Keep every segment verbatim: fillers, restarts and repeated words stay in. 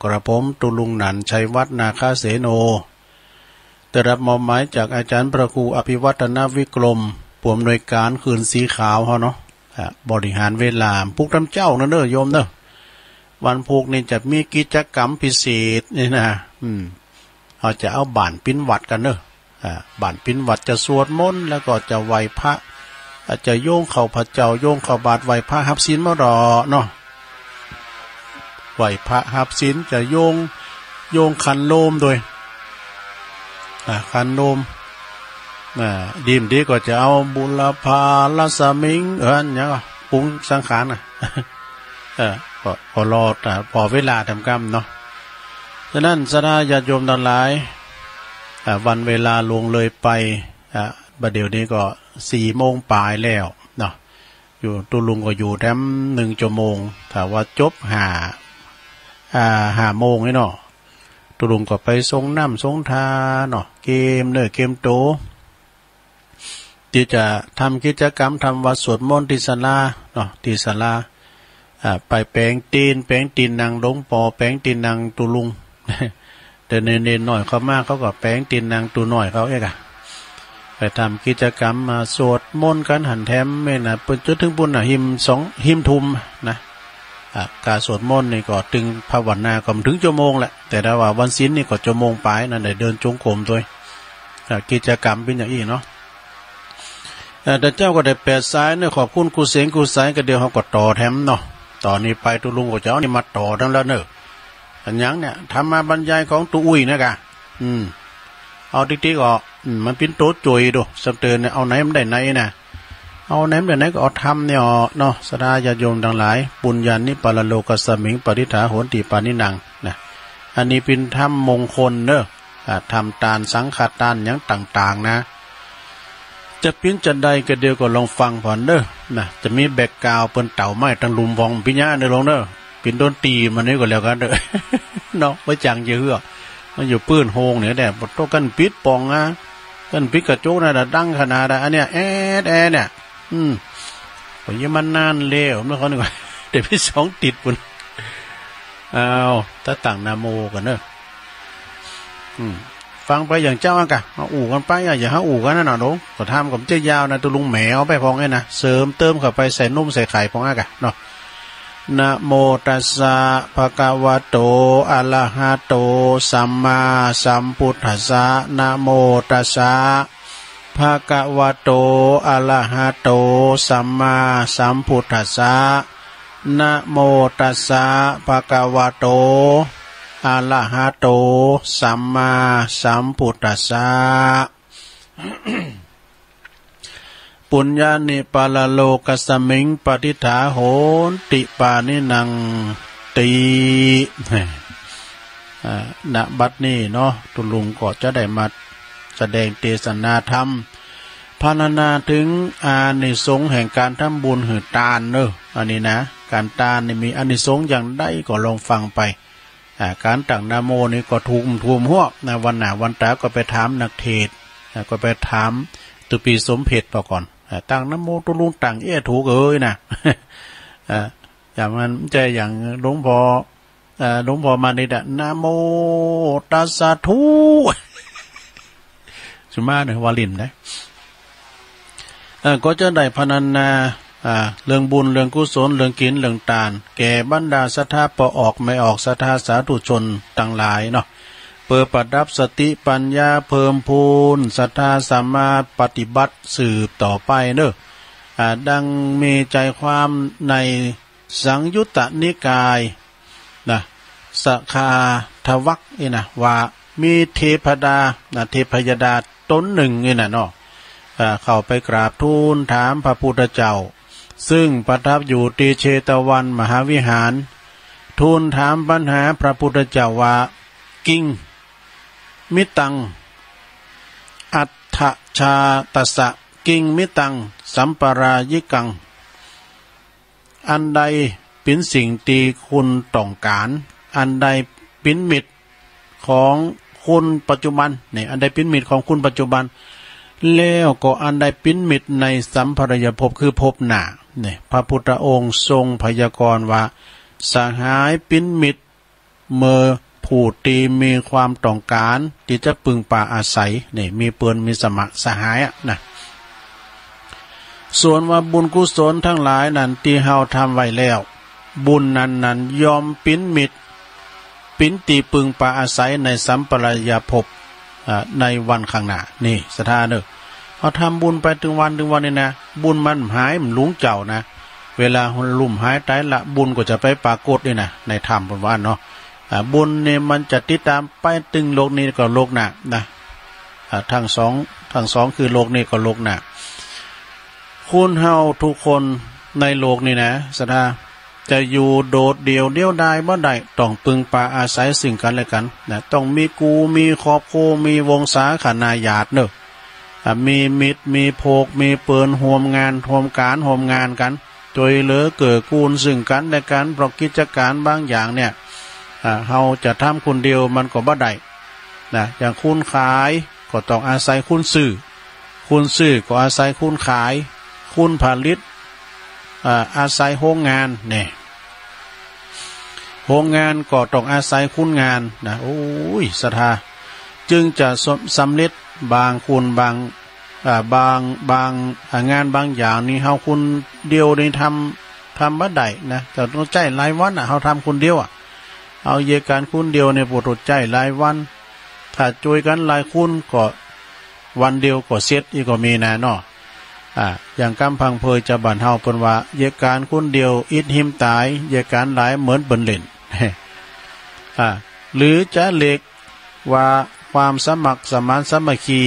กระผมตุลุงหนันชัยวัฒน์นาคเสโน ได้รับมอบหมายจากอาจารย์พระครูอภิวัฒนวิกรม ผู้อำนวยการคืนสีขาวเขาเนาะ อ่ะ บริหารเวลาพุกน้ำเจ้านะเนอะโยมเนอะ วันพุกนี่จะมีกิจกรรมพิเศษนี่นะ อืม เขาจะเอาบ้านปิ้นวัดกันเนอะ อ่า บ้านปิ้นวัดจะสวดมนต์ แล้วก็จะไหว้พระ อาจจะโยงเข้าพระเจ้า โยงเข้าบาตร ไหว้พระฮับศีลมาดอเนาะ ไหว้พระฮับศีล จะโยง โยงขันโลมด้วย อ่า ขันโลม อ่า ดีมดีก็จะเอาบุรพารัสมิง เออ อย่างก็ปรุงสังขารนะ เออ ก็ ก็รอ แต่พอเวลาทำกรรมเนาะ ฉะนั้นศรัทธาญาติโยมทั้งหลาย อ่า วันเวลาล่วงเลยไป อ่า บัดเดี๋ยวนี้ก็สี่โมงปลายแล้วเนาะ อยู่ตุลุงก็อยู่แถมหนึ่งชั่วโมง ถ้าว่าจบห้า อ่า ห้าโมงนี่เนาะ ตุลุงก็ไปสรงน้ำสรงท่าเนาะ เกมเนื้อเกมโต ที่จะทำกิจกรรมทำวัตรสวดมนต์ที่ศาลาเนาะ ที่ศาลา อ่า ไปแป๋งตี๋น แป๋งตี๋นนังหลวงป้อ แป๋งตี๋นนังตุลุง แต่เนนๆหน่อยเขามา เขาก็แป๋งตี๋นนังตุน้อยเขาเอกอะ ไปทำกิจกรรมมาสวดมนต์กันหันแถมเม่นนะ เปิ้นจนถึงปุ้นนะ หิมสอง หิมทุ่มนะ อ่ะ การสวดมนต์นี่ก็ตึงภาวนาก็ถึงชั่วโมงแหละ แต่ถ้าว่าวันศีลนี่ก็ชั่วโมงปลายนั่นได้เดินจงกรมด้วย อ่ะ กิจกรรมเป็นอย่างอี้เนาะ เอ่อ แต่เจ้าก็ได้แปดสายเนี่ย ขอบคุณครูเสงครูใส ก็เดี๋ยวเขาก็ต่อแถมเนาะ ตอนนี้ไปตุลุงก็จะเอานี่มาต่อทั้งแล้วเนอะ อันหยังเนี่ย ธรรมบรรยายของตุอุ้ยนะกะ อืม เอาติ๊กๆออก อืม มันปิ้นโตจ่อยดู สำเตินเนี่ย เอาไหนมันได้ไหนนะ เอาไหนมันได้ไหนก็เอาธรรมเนี่ยออกเนาะ ศรัทธาญาติโยมทั้งหลาย ปุญญานิปาลโลกัสมิง ปฏิฏฐาโหนติปานินัง นะ อันนี้ปิ้นธรรมมงคลเนอะ อ่า ทำตานสังฆทานอย่างต่างๆนะ จะปิ้นจะใดก็เดี๋ยวก็ลองฟังผ่อนเนอะนะ จะมีแบ็กกราวด์เปิ้นเต่าไม้ตังลุมฟองปิ้นญาเนอะลงเนอะ ปิ้นดนตรีมันนี่ก็แล้วกันเนอะ เนาะ ไว้จังจะเหือ มันอยู่ปื้นโฮงเนี่ยแหละ บ่ต้องกันปิดป่องอ่ะ กันปิดกระจกนะ ดังขนาดอ่ะ อันเนี้ย แอดแอดเนี่ย อืม ก็ยังมันนานแล้วเนาะ เขานึกว่า เดี๋ยวมีสองติดปุ้น อ้าว ถ้าตั้งนะโมกันเนอะ อืม ฟังไปอย่างเจ้าอันกะ มาอู่กันไปอ่ะ อย่าให้อู่กันนั่นน่ะเนาะ ก็ทำกับเจ้ายาวนะ ตุลุงแหมเอาไปพองไอ้นะ เสริมเติมเข้าไป ใส่นมใส่ไข่พองอันกะเนาะ นะโมตัสสะ ภะคะวะโต อะระหะโต สัมมาสัมพุทธัสสะ นะโมตัสสะ ภะคะวะโต อะระหะโต สัมมาสัมพุทธัสสะ นะโมตัสสะ ภะคะวะโต อะระหะโต สัมมาสัมพุทธัสสะ ปุญญานิปาลโลกัสมิง ปฏิฏฐาโหนติปานินังติ อ่า ณ บัดนี้เนาะ ตุลุงก็จะได้มาแสดงเทศนาธรรม พรรณนาถึงอานิสงส์แห่งการทำบุญหื้อตานเนอะ อันนี้นะ การตานนี่มีอานิสงส์อย่างใดก็ลองฟังไป อ่า การตั้งนะโมนี่ก็ถูกถูกหัวนะ วันหน้าวันตาก็ไปถามนักเทศน์ อ่า ก็ไปถามตุปีสมเพชรปะก่อน อ่า ตั้งนะโมตุลุงตั้งเอ้ถูกเอ้ยนะ อ่า อย่างนั้นไม่ใช่อย่างหลวงพ่อ อ่า หลวงพ่อมานิดอะ นะโมตัสสะทุ สุมาเนี่ยว่าลินนะ เอ่อ ก็จะได้พรรณนา อ่า เรื่องบุญ เรื่องกุศล เรื่องกิน เรื่องตาน แก่บรรดาศรัทธาป้อออกแม่ออก ศรัทธาสาธุชนตังหลายเนาะ เปื้อประดับสติปัญญา เพิ่มพูนศรัทธา สามารถปฏิบัติสืบต่อไปเนอะ อ่า ดังมีใจความในสังยุตตนิกาย นะ สกาทวักนี่นะ ว่ามีเทพดา นะ เทพยดาตนหนึ่งนี่นะเนาะ เอ่อ เข้าไปกราบทูลถามพระพุทธเจ้า ซึ่งประทับอยู่ที่เชตวันมหาวิหาร ทูลถามปัญหาพระพุทธเจ้าว่า กิงมิตัง อัฏฐชาตัสสะ กิงมิตัง สัมปรายิกัง อันใดเป็นสิ่งที่คุณต้องการ อันใดเป็นมิตรของคุณปัจจุบัน เนี่ย อันใดเป็นมิตรของคุณปัจจุบัน แล้วก็อันใดเป็นมิตรในสัมปรายภพ คือภพหน้า เนี่ย พระพุทธองค์ทรงพยากรณ์ว่า สหายเป็นมิตร เมื่อผู้ที่มีความต้องการที่จะพึ่งพาอาศัยนี่ มีเปื้อนมีสมะสหายอะนะ ส่วนว่าบุญกุศลทั้งหลายนั้นที่เฮาทำไว้แล้ว บุญนั้นนั้นย่อมปิ้นมิตร ปิ้นตี้พึ่งพาอาศัยในสัมปรายภพ อ่า ในวันข้างหน้า นี่ศรัทธาเนอะ เฮาทำบุญไปตึงวันตึงวันนี่นะ บุญมันหายมันหลงเจ้านะ เวลาลุ่มหายตายละ บุญก็จะไปปรากฏนี่นะ ในธรรมเปิ้นว่าเนาะ อ่า บุญนี่มันจะติดตามไปตึงโลกนี้ก็โลกหน้านะ อ่า ทั้งสอง ทั้งสองคือโลกนี้ก็โลกหน้า คนเฮาทุกคนในโลกนี้นะศรัทธา จะอยู่โดดเดี่ยวเดียวดายบ่ได้ ต้องพึ่งพาอาศัยซึ่งกันและกันนะ ต้องมีกูมีครอบครัว มีวงศาคณาญาติเนอะ อ่ะ มีมิตร มีพวก มีเปื้อนร่วมงาน ร่วมการ ร่วมงานกัน ช่วยเหลือเกื้อกูลซึ่งกันและกัน เพราะกิจการบางอย่างเนี่ย อ่ะ เฮาจะทำคนเดียวมันก็บ่ได้นะ อย่างคนขายก็ต้องอาศัยคนซื้อ คนซื้อก็อาศัยคนขาย คนผลิต อ่า อาศัยโรงงานเนี่ย โรงงานก็ต้องอาศัยคนงานนะ โอ้ยศรัทธา จึงจะสำ สำเร็จ บางคนบาง อ่า บาง บาง อ่า งานบางอย่างนี่ เฮาคนเดียวนี่ทำ ทำบ่ได้นะ แต่ต้องใช้หลายวันอ่ะ เฮาทำคนเดียวอ่ะ เอาเหตุการณ์คนเดียวเนี่ย บ่ต้องใช้หลายวัน ถ้าช่วยกันหลายคนก็วันเดียวก็เสร็จ อีกก็มีนะเนาะ อ่า อย่างกำพังเผยชาวบ้านเฮาเปิ้นว่า เหตุการณ์คนเดียวอิดหิมตาย เหตุการณ์หลายเหมือนเปิ้นเล่น อ่า หรือจะเรียกว่าความสมัครสมานสามัคคี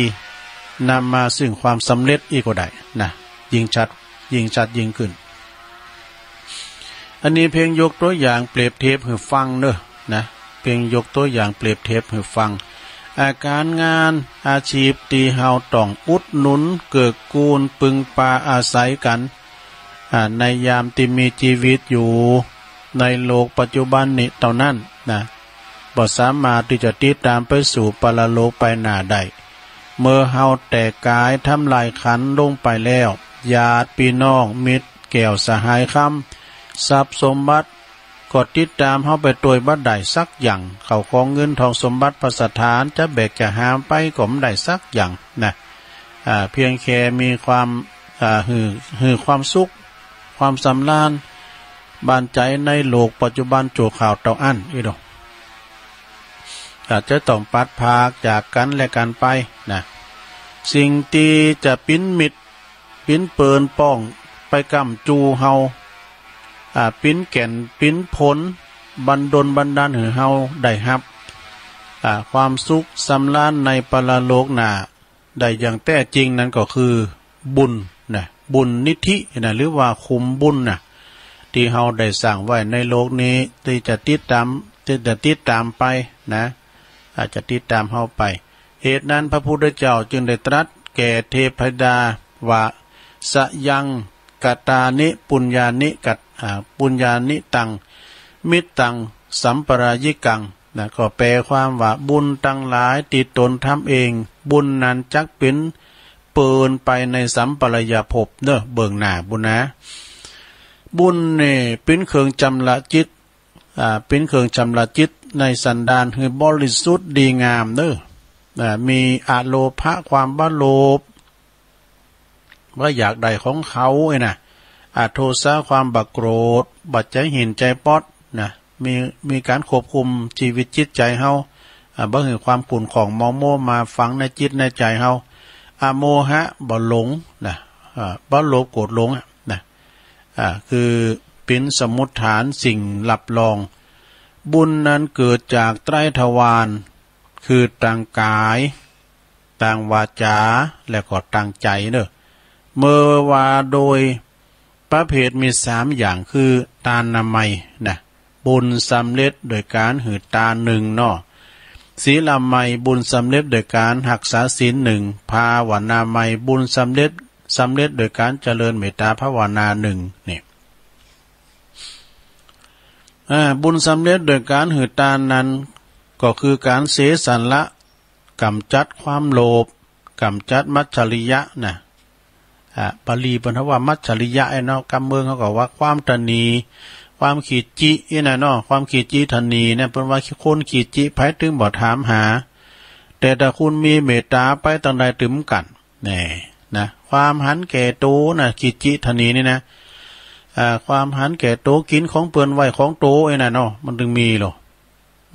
นำมาซึ่งความสำเร็จอีกก็ได้นะ ยิ่งชัด ยิ่งชัดยิ่งขึ้น อันนี้เพียงยกตัวอย่างเปรียบเทียบหื้อฟังเนอะนะ เพียงยกตัวอย่างเปรียบเทียบหื้อฟัง อาการงานอาชีพที่เฮาต้องอุดหนุนเกื้อกูลพึ่งพาอาศัยกัน อ่า ในยามที่มีชีวิตอยู่ในโลกปัจจุบันนี้เท่านั้นนะ บ่สามารถที่จะติดตามไปสู่ปรโลกไปหน้าได้ เมื่อเฮาแตกกายทำลายขันธ์ลงไปแล้ว ญาติพี่น้อง มิตรแก้วสหายคำ ทรัพย์สมบัติ ก็ติดตามเฮาไปตวยบ่ได้สักอย่าง เข้าของเงินทองสมบัติภัสถาน จะแบกจะหามไปก็บ่ได้สักอย่างนะ อ่า เพียงแค่มีความ อ่า หื้อ หื้อความสุข ความสำราญบานใจในโลกปัจจุบันชั่วคราวเท่าอั้น อีโด อาจจะต้องพลัดพรากจากกันและกันไปนะ สิ่งที่จะปิ้นมิตร ปิ้นเปื้อนป้องไปกำจูเฮา อ่า ปิ้นแก่น ปิ้นผล บันดลบันดาลหื้อเฮาได้ฮับ อ่า ความสุขสำราญในปรโลกหน้าได้อย่างแท้จริงนั้นก็คือบุญนะ บุญนิธินะ หรือว่าขุมบุญนะ ที่เฮาได้สร้างไว้ในโลกนี้ ที่จะติดตาม ที่จะติดตามไปนะ อาจจะติดตามเฮาไป เหตุนั้นพระพุทธเจ้าจึงได้ตรัสแก่เทพธิดาว่า สยังกตานิปุญญานิกัต อ่า ปุญญานิตัง มิตตัง สัมปรายิกัง นะ ก็แปลความว่าบุญทั้งหลายที่ตนทำเอง บุญนั้นจักเป็นเปื้อนไปในสัมปรายภพเนอะ เบื้องหน้าบุญนะ บุญนี่เป็นเครื่องชำระจิต อ่า เป็นเครื่องชำระจิตในสันดานหื้อบริสุทธิ์ดีงามเนอะ อ่า มีอโลภะความบ่โลภ บ่อยากได้ของเขาไอ้นะ อโทสะความบ่โกรธ บ่ใจหินใจป๊อดนะ มี มีการควบคุมชีวิตจิตใจเฮา อ่า บ่หื้อความขุ่นข้องหมองมัวมาฝังในจิตในใจเฮา อโมหะบ่หลงนะ อ่า บ่โลภโกรธหลงอะนะ อ่า คือเป็นสมมุติฐานสิ่งรับรอง บุญนั้นเกิดจากไตรทวาร คือตางกาย ตางวาจา และก็ตางใจเนอะ เมื่อว่าโดยประเภทมีสามอย่าง คือทานามัยนะ บุญสำเร็จโดยการหื้อตานหนึ่งเนาะ ศีลามัย บุญสำเร็จโดยการฮักษาศีลหนึ่ง ภาวนามัย บุญสำเร็จ สำเร็จโดยการเจริญเมตตาภาวนาหนึ่ง นี่ อ่า บุญสำเร็จโดยการหื้อตานนั้น ก็คือการเสียสละ กำจัดความโลภ กำจัดมัจฉริยะนะ อ่า บาลีเปิ้นว่ามัจฉริยะไอ้เนาะ กำเมืองเขาก็ว่าความตระหนี่ ความขี้จิอินะเนาะ ความขี้จิทนีเนี่ย เปิ้นว่าคนขี้จิ ไผตึงบ่ถามหา แต่ถ้าคุณมีเมตตา ไปตังใดตึงกัน แน่นะ ความหันแก่โตนะ ขี้จิทนีนี่นะ อ่า ความหันแก่โต กินของเปิ้นไหว้ของโตไอ้น่ะเนาะ มันตึงมีโล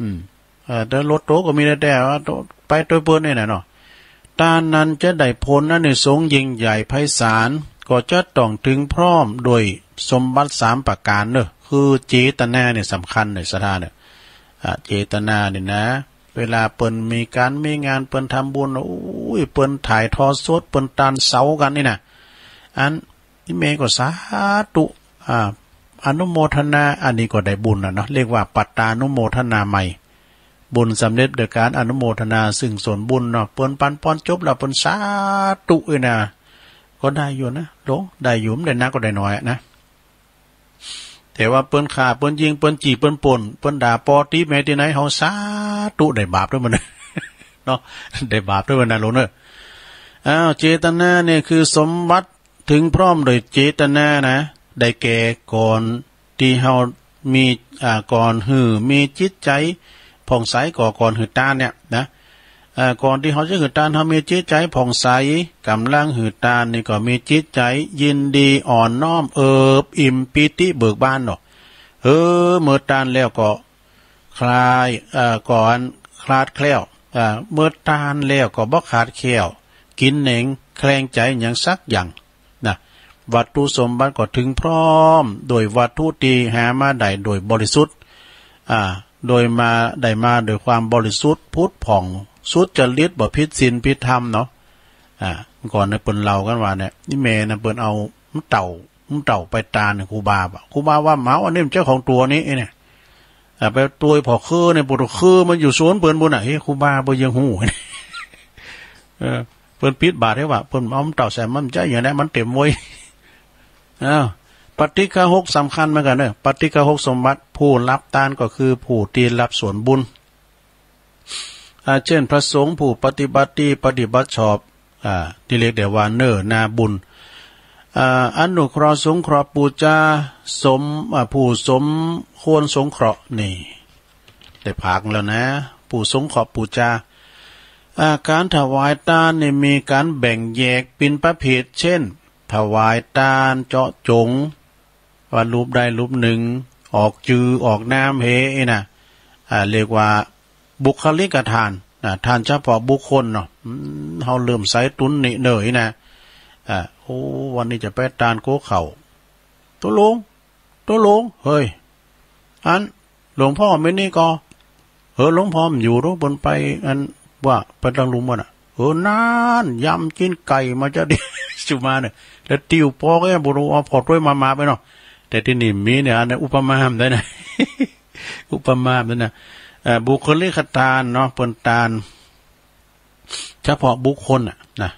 อืม เออ แต่รถโตก็มีแต่ แต่ว่าโต ไปโตเปิ้นไอ้น่ะเนาะ ต้านนั้นจะได้ผลอานิสงส์ยิ่งใหญ่ไพศาล ก็จะต้องถึงพร้อมด้วยสมบัติสามประการเนอะ คือเจตนาเนี่ยสำคัญเนี่ย ศรัทธาเนี่ย อ่า เจตนาเนี่ยนะ เวลาเปิ้นมีก๋านมีงาน เปิ้นทำบุญ โอ้ย เปิ้นถ่ายทอดสด เปิ้นตานเสากั๋นนี่นะ อันนี้แม่ก็สาธุ อ่า อนุโมทนา อันนี้ก็ได้บุญน่ะเนาะ เรียกว่าปัตตานุโมทนาไมย บุญสำเร็จโดยก๋านอนุโมทนาซึ่งส่วนบุญเนาะ เปิ้นปันปอนจบแล้ว เปิ้นสาธุนี่นะ ก็ได้อยู่นะ หลวง ได้อยู่ บ่ได้นักก็ได้น้อยอะนะ แต่ว่าเปิ้นฆ่า เปิ้นยิง เปิ้นจี้ เปิ้นปล้น เปิ้นด่าป้อตีแม่ตี้ไหน เฮาสาธุ ได้บาปตวยมัน เนาะ ได้บาปตวยมันนะ หลวงเนอะ อ้าว เจตนาเนี่ยคือสมบัติ ถึงพร้อมโดยเจตนานะ ได้แก่ก่อนตี้เฮามี อ่า ก่อนหื้อมีจิตใจ๋ผ่องใส ก็ก่อนหื้อตานเนี่ยนะ อ่า ก่อนตี้เฮาจะหื้อตาน เฮามีจิตใจ๋ผ่องใส ก๋ำลังหื้อตานนี่ก็มีจิตใจ๋ยินดีอ่อนน้อม เอิบอิ่มปีติเบิกบานเนาะ เออ เมื่อตานแล้วก็ คลาย เอ่อ ก่อนคลาดแคล้ว เอ่อ เมื่อตานแล้วก็บ่ขาดแคลว กิ๋นเหน่งแคลงใจ๋หยังสักอย่างนะ วัตถุสมบัติก็ถึงพร้อม โดยวัตถุตี้หามาได้โดยบริสุทธิ์ อ่า โดยมา ได้มาโดยความบริสุทธิ์ผุดผ่อง สุจริต บ่ผิดศีลผิดธรรมเนาะ อ่า ก่อนเนี่ยเปิ้นเล่ากั๋นว่าเนี่ย นี่แม่น่ะเปิ้นเอา เต่า เต่าไปตานครูบาบ่ะ ครูบาว่า เมาอันนี้มันเจ้าของตั๋วนี้เนี่ย อ่า ไปตั๋วผ่อคือเนี่ย ปู่คือมันอยู่สวนเปิ้นบุญน่ะ เฮ้ย ครูบาบ่ยังฮู้ เออ เปิ้นปิดบาตรให้ว่ะ เปิ้นเอาเต่าใส่มันใจอย่างนั้น มันเต็มไว้ อ้าว ปาฏิฆาหกสำคัญเหมือนกั๋นเนอะ ปาฏิฆาหกสมบัติ ผู้รับตานก็คือผู้ตี้รับส่วนบุญ อ่า เช่น พระสงฆ์ผู้ปฏิบัติดี ปฏิบัติชอบ อ่า ตี้เรียกได้ว่าเน่อนาบุญ อ่า อนุเคราะห์สงเคราะห์ปู๋จา สม อ่า ผู้สมควรสงเคราะห์ นี่ ได้ภาคแล้วนะ ผู้สงเคราะห์ปู๋จา อ่า ก๋านถวายตานนี่มีก๋านแบ่งแยกเป๋นประเภท เช่น ถวายตานเจาะจง ว่ารูปใดรูปนึ่ง ออกจื้อออกนาม เฮ นี่นะ อ่า เรียกว่าบุคลิกทาน อ่า ทานเฉพาะบุคคลเนาะ อืม เฮาเลื่อมใสตุ๊นนี่เน่อ นี่นะ อ่า โอ้ วันนี้จะไปตานกั๋วเข้า ตกลง ตกลง เฮ้ย อัน หลวงพ่อมื้อนี้ก็ เออ หลวงพ่อมันอยู่ตรงบนไป อัน ว่าไปตางลุมมันน่ะ เออ นาน ยำจิ๊นไก่มาจะดี สุมาเนี่ย แล้วติวปอกเนี่ย บ่ฮู้เอาผ่อถ้วยมา มาไปเนาะ แต่ตี้นี่มีเนี่ย อันนี้อุปมามันได้นะ อุปมามันได้นะ เอ่อ บุคลิกทานเนาะ เปิ้นตาน เฉพาะบุคคลน่ะนะ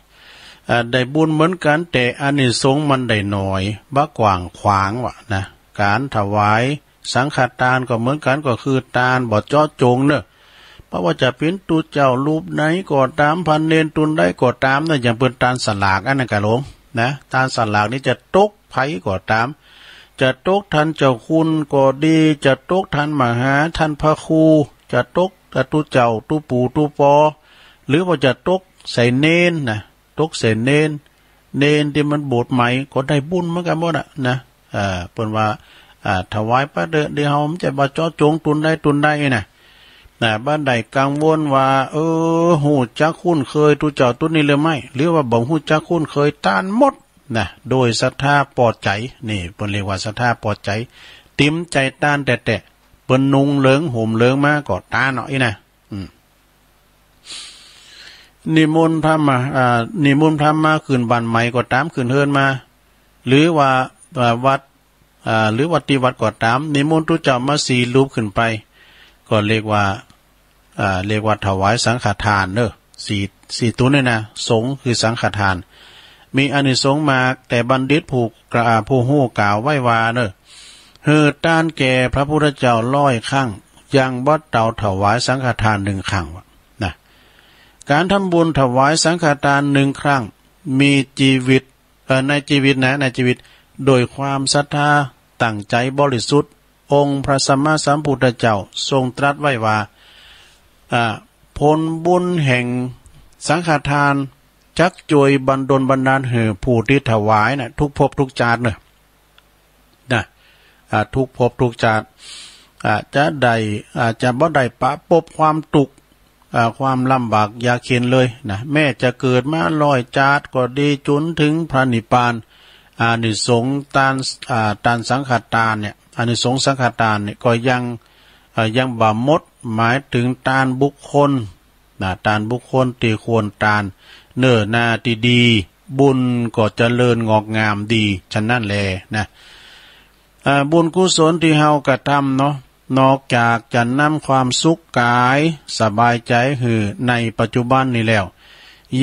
เอ่อ ได้บุญเหมือนกั๋น แต่อานิสงส์มันได้น้อย บ่กว้างขวางว่ะนะ ก๋านถวายสังฆตานก็เหมือนกั๋น ก็คือตานบ่เจาะจงเนอะ บ่ว่าจะเป๋นตุ๊เจ้ารูปไหนก็ต๋าม พระเณรตุ๊นใดก็ต๋ามนะ อย่างเปิ้นตานสลากอันนั้นกะหลวงนะ ตานสลากนี่จะตกไผก็ต๋าม จะตกต้านเจ้าคุณก็ดี จะตกต้านมหา ต้านพระครู จะตกตุ๊เจ้า ตุ๊ปู่ ตุ๊ปอ หรือว่าจะตกใส่เณรนะ ตกใส่เณร เณรตี้มันบวชใหม่ก็ได้บุญเหมือนกั๋นหมดอะนะ เอ่อ เปิ้นว่า อ่า ถวายไปเต๊อะ เดี๋ยวเฮาบ่ใจ้บ่เจาะจงตุ๊นใดตุ๊นใดนะ นะ บ่ได้กังวลว่า เออ ฮู้จักคุ้นเคยตุ๊เจ้าตุ๊นนี้หรือไม่ หรือว่าบ่ฮู้จักคุ้นเคย ตานหมดนะ โดยศรัทธาปอใจ๋ นี่ เปิ้นเรียกว่าศรัทธาปอใจ๋ ติ๋มใจ๋ตานแต๊ๆ เปิ้นนุ่งเหลืองห่มเหลืองมาก็ตานเนาะ นี่นะ อืม นิมนต์พระมา อ่า นิมนต์พระมาขึ้นบ้านใหม่ก็ต๋าม ขึ้นเฮือนมา หรือว่า อ่า วัด อ่า หรือว่าตี้วัดก็ต๋าม นิมนต์ตุ๊เจ้ามาสี่รูปขึ้นไป ก็เรียกว่า อ่า เรียกว่าถวายสังฆทานเนอะ สี่ สี่ตุ๊นนี่นะ สงฆ์คือสังฆทาน มีอานิสงส์มาก แต่บัณฑิตผู้กล่าว ผู้ฮู้กล่าวไว้ว่าเนอะ หื้อตานแก่พระพุทธเจ้าร้อยครั้ง ยังบ่เต่าถวายสังฆทานหนึ่งครั้งว่ะนะ ก๋านทำบุญถวายสังฆทานหนึ่งครั้ง มีจีวิต เอ่อ ในจีวิตนะ ในจีวิต โดยความศรัทธาตั้งใจ๋บริสุทธิ์ องค์พระสัมมาสัมพุทธเจ้าทรงตรัสไว้ว่า อ่า ผลบุญแห่งสังฆทานจักช่วยบันดลบันดาลให้ผู้ที่ถวายนะทุกภพทุกชาติเนอะ นะ อ่า ทุกภพทุกชาติ อ่า จะได้ อ่า จะบ่ได้ประพบความทุกข์ อ่า ความลำบากยากเข็ญเลยนะ แม้จะเกิดมาร้อยชาติก็ดี จนถึงพระนิพพาน อานิสงส์ทาน อ่า ทานสังฆทานเนี่ย อานิสงส์สังฆทานเนี่ยก็ยัง อ่า ยังบ่หมด หมายถึงทานบุคคล นะ ทานบุคคลที่ควรทาน เนื้อนาที่ดี บุญก็เจริญงอกงามดี ฉะนั้นแลนะ อ่า บุญกุศลที่เฮากระทำเนาะ นอกจากจะนำความสุขกายสบายใจหื้อในปัจจุบันนี้แล้ว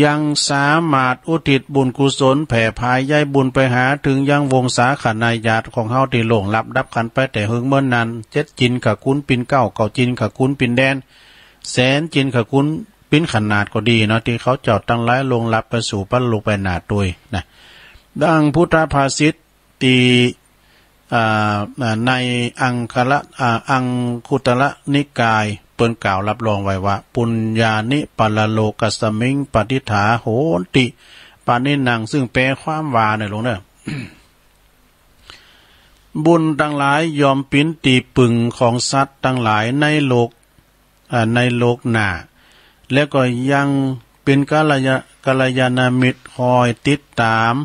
ยังสามารถอุทิศบุญกุศลแผ่พายใยบุญไปหาถึงยังวงศาคณาญาติของเฮาที่ล่วงลับดับขันไปแต่เฮิงเมินนาน เจ็ดจินขคุณปินเกล้า เก้าจินขคุณปินแดน แสนจินขคุณปินขนาดก็ดีเนาะ ที่เขาเจ้าตังหลายล่วงลับไปสู่ปรโลกไปหน้าตวยนะ ดังพุทธภาษิต ที่ อ่า ในอังคละ อ่า อังคุตระนิกาย เปิ้นกล่าวรับรองไว้ว่า ปุญญานิปรโลกัสมิงปฏิฏฐาโหนติ ปาณินัง ซึ่งแปลความว่าเนี่ยหลวงเนอะ บุญตังหลายย่อมปินตี้ปึงของสัตว์ตังหลายในโลก อ่า ในโลกหน้า และก็ยังเป็นกัลยา กัลยาณมิตรคอยติดตาม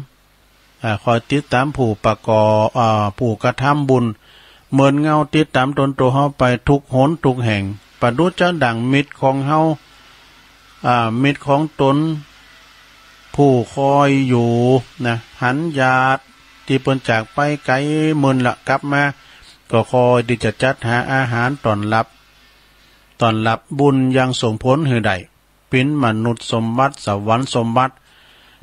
อ่า คอยติดตามผู้ประกอบ อ่า ผู้กระทำบุญ เหมือนเงาติดตามตนตัวเฮาไปทุกหนทุกแห่ง ประดุจจะดั่งมิตรของเฮา อ่า มิตรของตน ผู้คอยอยู่นะ หันญาติที่เปิ้นจากไปไกลเมินละกลับมา ก็คอยที่จะจัดหาอาหารต้อนรับ ต้อนรับบุญอย่างส่งผลหื้อได้ ปินมนุษย์สมบัติ สวรรค์สมบัติ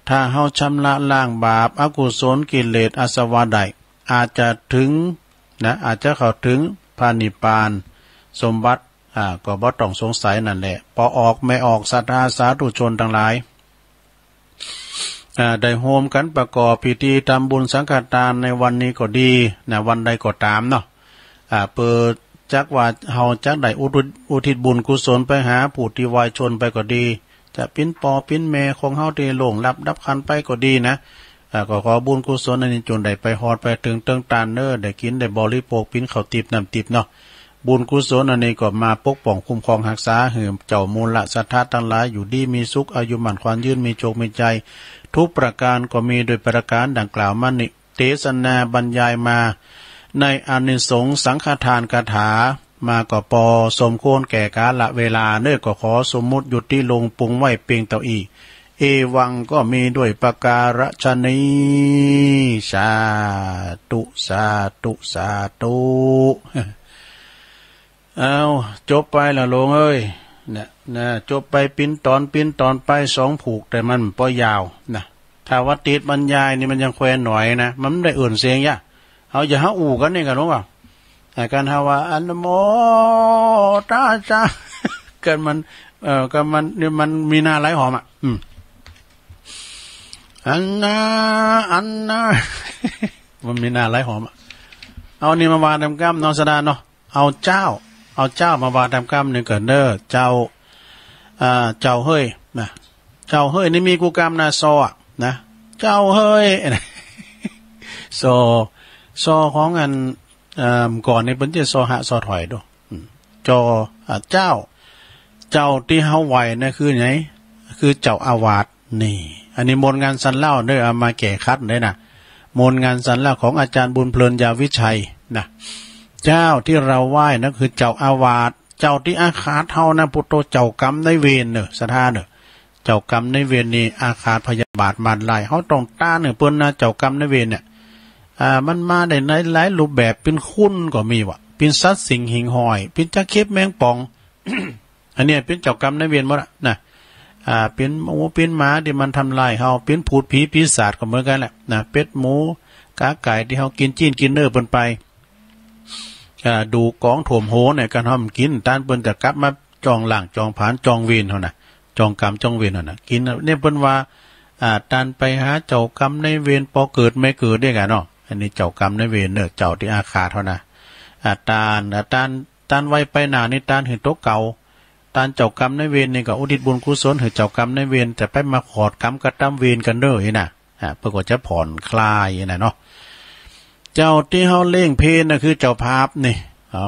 ถ้าเฮาชำระล้างบาปอกุศลกิเลสอาสวะได้ อาจจะถึงนะ อาจจะเข้าถึงพระนิพพานสมบัติ อ่า ก็บ่ต้องสงสัยนั่นแหละ ปอออกแม่ออกศรัทธาสาธุชนทั้งหลาย อ่า ได้ร่วมกันประกอบพิธีทำบุญสังฆทานในวันนี้ก็ดีนะ วันใดก็ตามเนาะ อ่า เปิดจักว่าเฮาจักได้อุทิศ อุทิศบุญกุศลไปหาผู้ที่วายชนไปก็ดี จะปินปอปินแม่ของเฮาที่ล่วงลับดับขันไปก็ดีนะ อ่า ก็ขอบุญกุศลอันนี้จงได้ไปฮอดไปถึงเติงตานเน้อ ได้กินได้บริโภคปินข้าวติบน้ำติบเนาะ บุญกุศลอันนี้ก็มาปกป้องคุ้มครองรักษาหื้อเจ้ามูลศรัทธาทั้งหลายอยู่ดีมีสุข อายุมั่นขวัญยืน มีโชคมีชัย ทุกประการก็มีโดยประการดังกล่าวมานี้ เทศนาบรรยายมาในอานิสงส์สังฆทานคาถามาก็ปอสมควรแก่กาลเวลาเน้อ ก็ขอสมมุติหยุดที่ลงปรุงไว้เพียงเท่าอี้ เอวังก็มีด้วยประการฉะนี้ สาธุ สาธุ สาธุ เอา จบไปละหลวงเอ้ย เนี่ย นะ จบไปปินตอน ปินตอนไปสองผูก แต่มันบ่ยาวนะ ถ้าว่าติดบรรยายนี่มันยังแควนหน่อยนะ มันไม่ได้เอื่นเสียงยะ เอาอย่าหาอู่กันนี่กันหลวงอ่ะ แต่การหาว่า อันโมตาจา กันมัน เอ่อ กันมัน นี่มันมีหน้าไหลหอมอ่ะ อืม อันนา อันนา มันมีหน้าไหลหอมอ่ะ เอานี่มาว่าทำกรรมเนาะ สดาเนาะ เอาเจ้า เอาเจ้ามาว่าทำกรรมหนึ่งก่อนเด้อ เจ้า อ่า เจ้าเฮ้ย นะ เจ้าเฮ้ยนี่มีกูกรรมนะ ซออะ นะ เจ้าเฮ้ย ซอ ซอของอัน เอ่อ ก่อนนี่เปิ้นจะซอหะซอถอยดู อืม จอ อ่า เจ้า เจ้าที่เฮาไหว้นะคือไหน คือเจ้าอาวาส นี่ อันนี้มนต์งานสันเล่าเด้อ เอามาแก้ขัดได้นะ มนต์งานสันเล่าของอาจารย์บุญเพลินยาวิชัยนะ เจ้าที่เราไหว้นะคือเจ้าอาวาส เจ้าที่อาฆาตเฮานะ พุทโธ เจ้ากรรมนายเวรเนอะ ศรัทธาเนอะ เจ้ากรรมนายเวรนี่อาฆาตพยาบาทมารร้าย เฮาต้องต้านให้เปิ้นนะ เจ้ากรรมนายเวรเนี่ย อ่า มันมาได้ในหลายรูปแบบ เป็นคนก็มีวะ เป็นสัตว์สิ่งหิ่งห้อย เป็นจักเข็บแมงป่อง อันเนี้ยเป็นเจ้ากรรมนายเวรหมดอะนะ อ่า เป็นหมูเป็นหมาที่มันทำลายเฮา เป็นผูดผีปีศาจก็เหมือนกันแหละนะ เป็ดหมูกาไก่ที่เฮากินจีนกินเนื้อเปิ้นไป อ่า ดูกองถ่วมโหเนี่ย การทำกินต้านเปิ้นจะกลับมาจองล่างจองผานจองเวรเฮานะ จองกรรมจองเวรเฮานะ กินเนี่ยเปิ้นว่า อ่า ต้านไปหาเจ้ากรรมนายเวร ปอเกิดแม่เกิดเด้อกันเนาะ อันนี้เจ้ากรรมนายเวรเนอะ เจ้าที่อาฆาตเฮานะ อ่า ตาน อ่า ตาน ตานไว้ไปหน้านี่ตานหื้อโตเก่า ตานเจ้ากรรมนายเวรนี่ก็อุทิศบุญกุศลหื้อเจ้ากรรมนายเวร แต่ไปมาขอดกรรมกระทำเวรกันเด้ออีน่ะ อ่า เพื่อก็จะผ่อนคลายอีน่ะเนาะ เจ้าตี้เฮาเล่งเพลน่ะคือเจ้าภาพนี่ เอา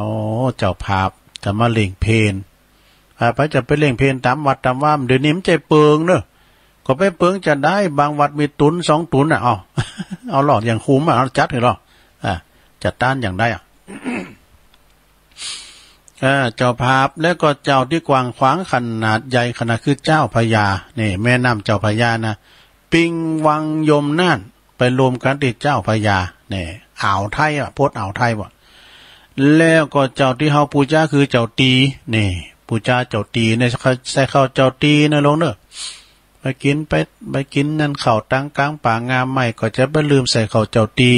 เจ้าภาพจะมาเล่งเพล อ่า ไปจะไปเล่งเพลตามวัดตามวา เดี๋ยวนี้มันใจเปิงเนอะ ก็ไปเปิงจะได้ บางวัดมีตุนสองตุนน่ะ เอา เอาหลอดอย่างคุ้มอ่ะ เอาจัดให้หรอ อ่า จัดต้านอย่างได้อ่ะ อ่า เจ้าภาพ แล้วก็เจ้าที่กว้างขวางขนาดใหญ่ขนาดคือเจ้าพระยา นี่ แม่น้ำเจ้าพระยานะ ปิงวังยมน่าน ไปรวมกันที่เจ้าพระยา นี่ อ่าวไทยอ่ะ พดอ่าวไทยว่ะ แล้วก็เจ้าที่เฮาปูจาคือเจ้าตี นี่ ปูจาเจ้าตีเนี่ย ใส่ข้าวเจ้าตีนะลงเนอะ ไปกินไป ไปกินนั่นข้าวตังกลางป่างามไม้ ก็จะไปลืมใส่ข้าวเจ้าตี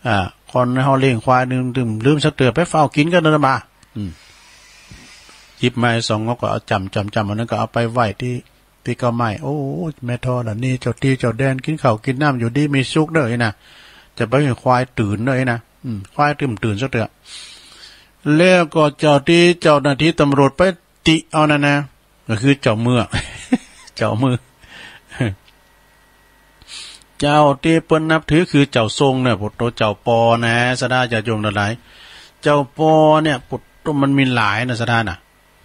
อ่า คนเฮาเลี้ยงควายลืม ลืม ลืมสักเตื้อ ไปเฝ้ากินกันนะมา อืม หยิบไม้สองงอกก็เอาจำจำจำ อันนั้นก็เอาไปไหว้ที่ ที่เก้าไม้ โอ้ แม่ทอดอันนี้ เจ้าตีเจ้าแดน กินข้าวกินน้ำอยู่ดีมีสุขเด้อไอ้นะ จะไปให้ควายตื่นเด้อไอ้นะ อืม ควายตื่นตื่นสักเตื้อ แล้วก็เจ้าที่เจ้าหน้าที่ตำรวจไปติเอานั่นนะ ก็คือเจ้าเมือง เจ้ามือ เจ้าที่เปิ้นนับถือคือเจ้าทรงเนี่ย พวกตัวเจ้าปอนะ ศรัทธาญาติโยมทั้งหลาย เจ้าปอเนี่ย พวกตัวมันมีหลายนะ ศรัทธาน่ะ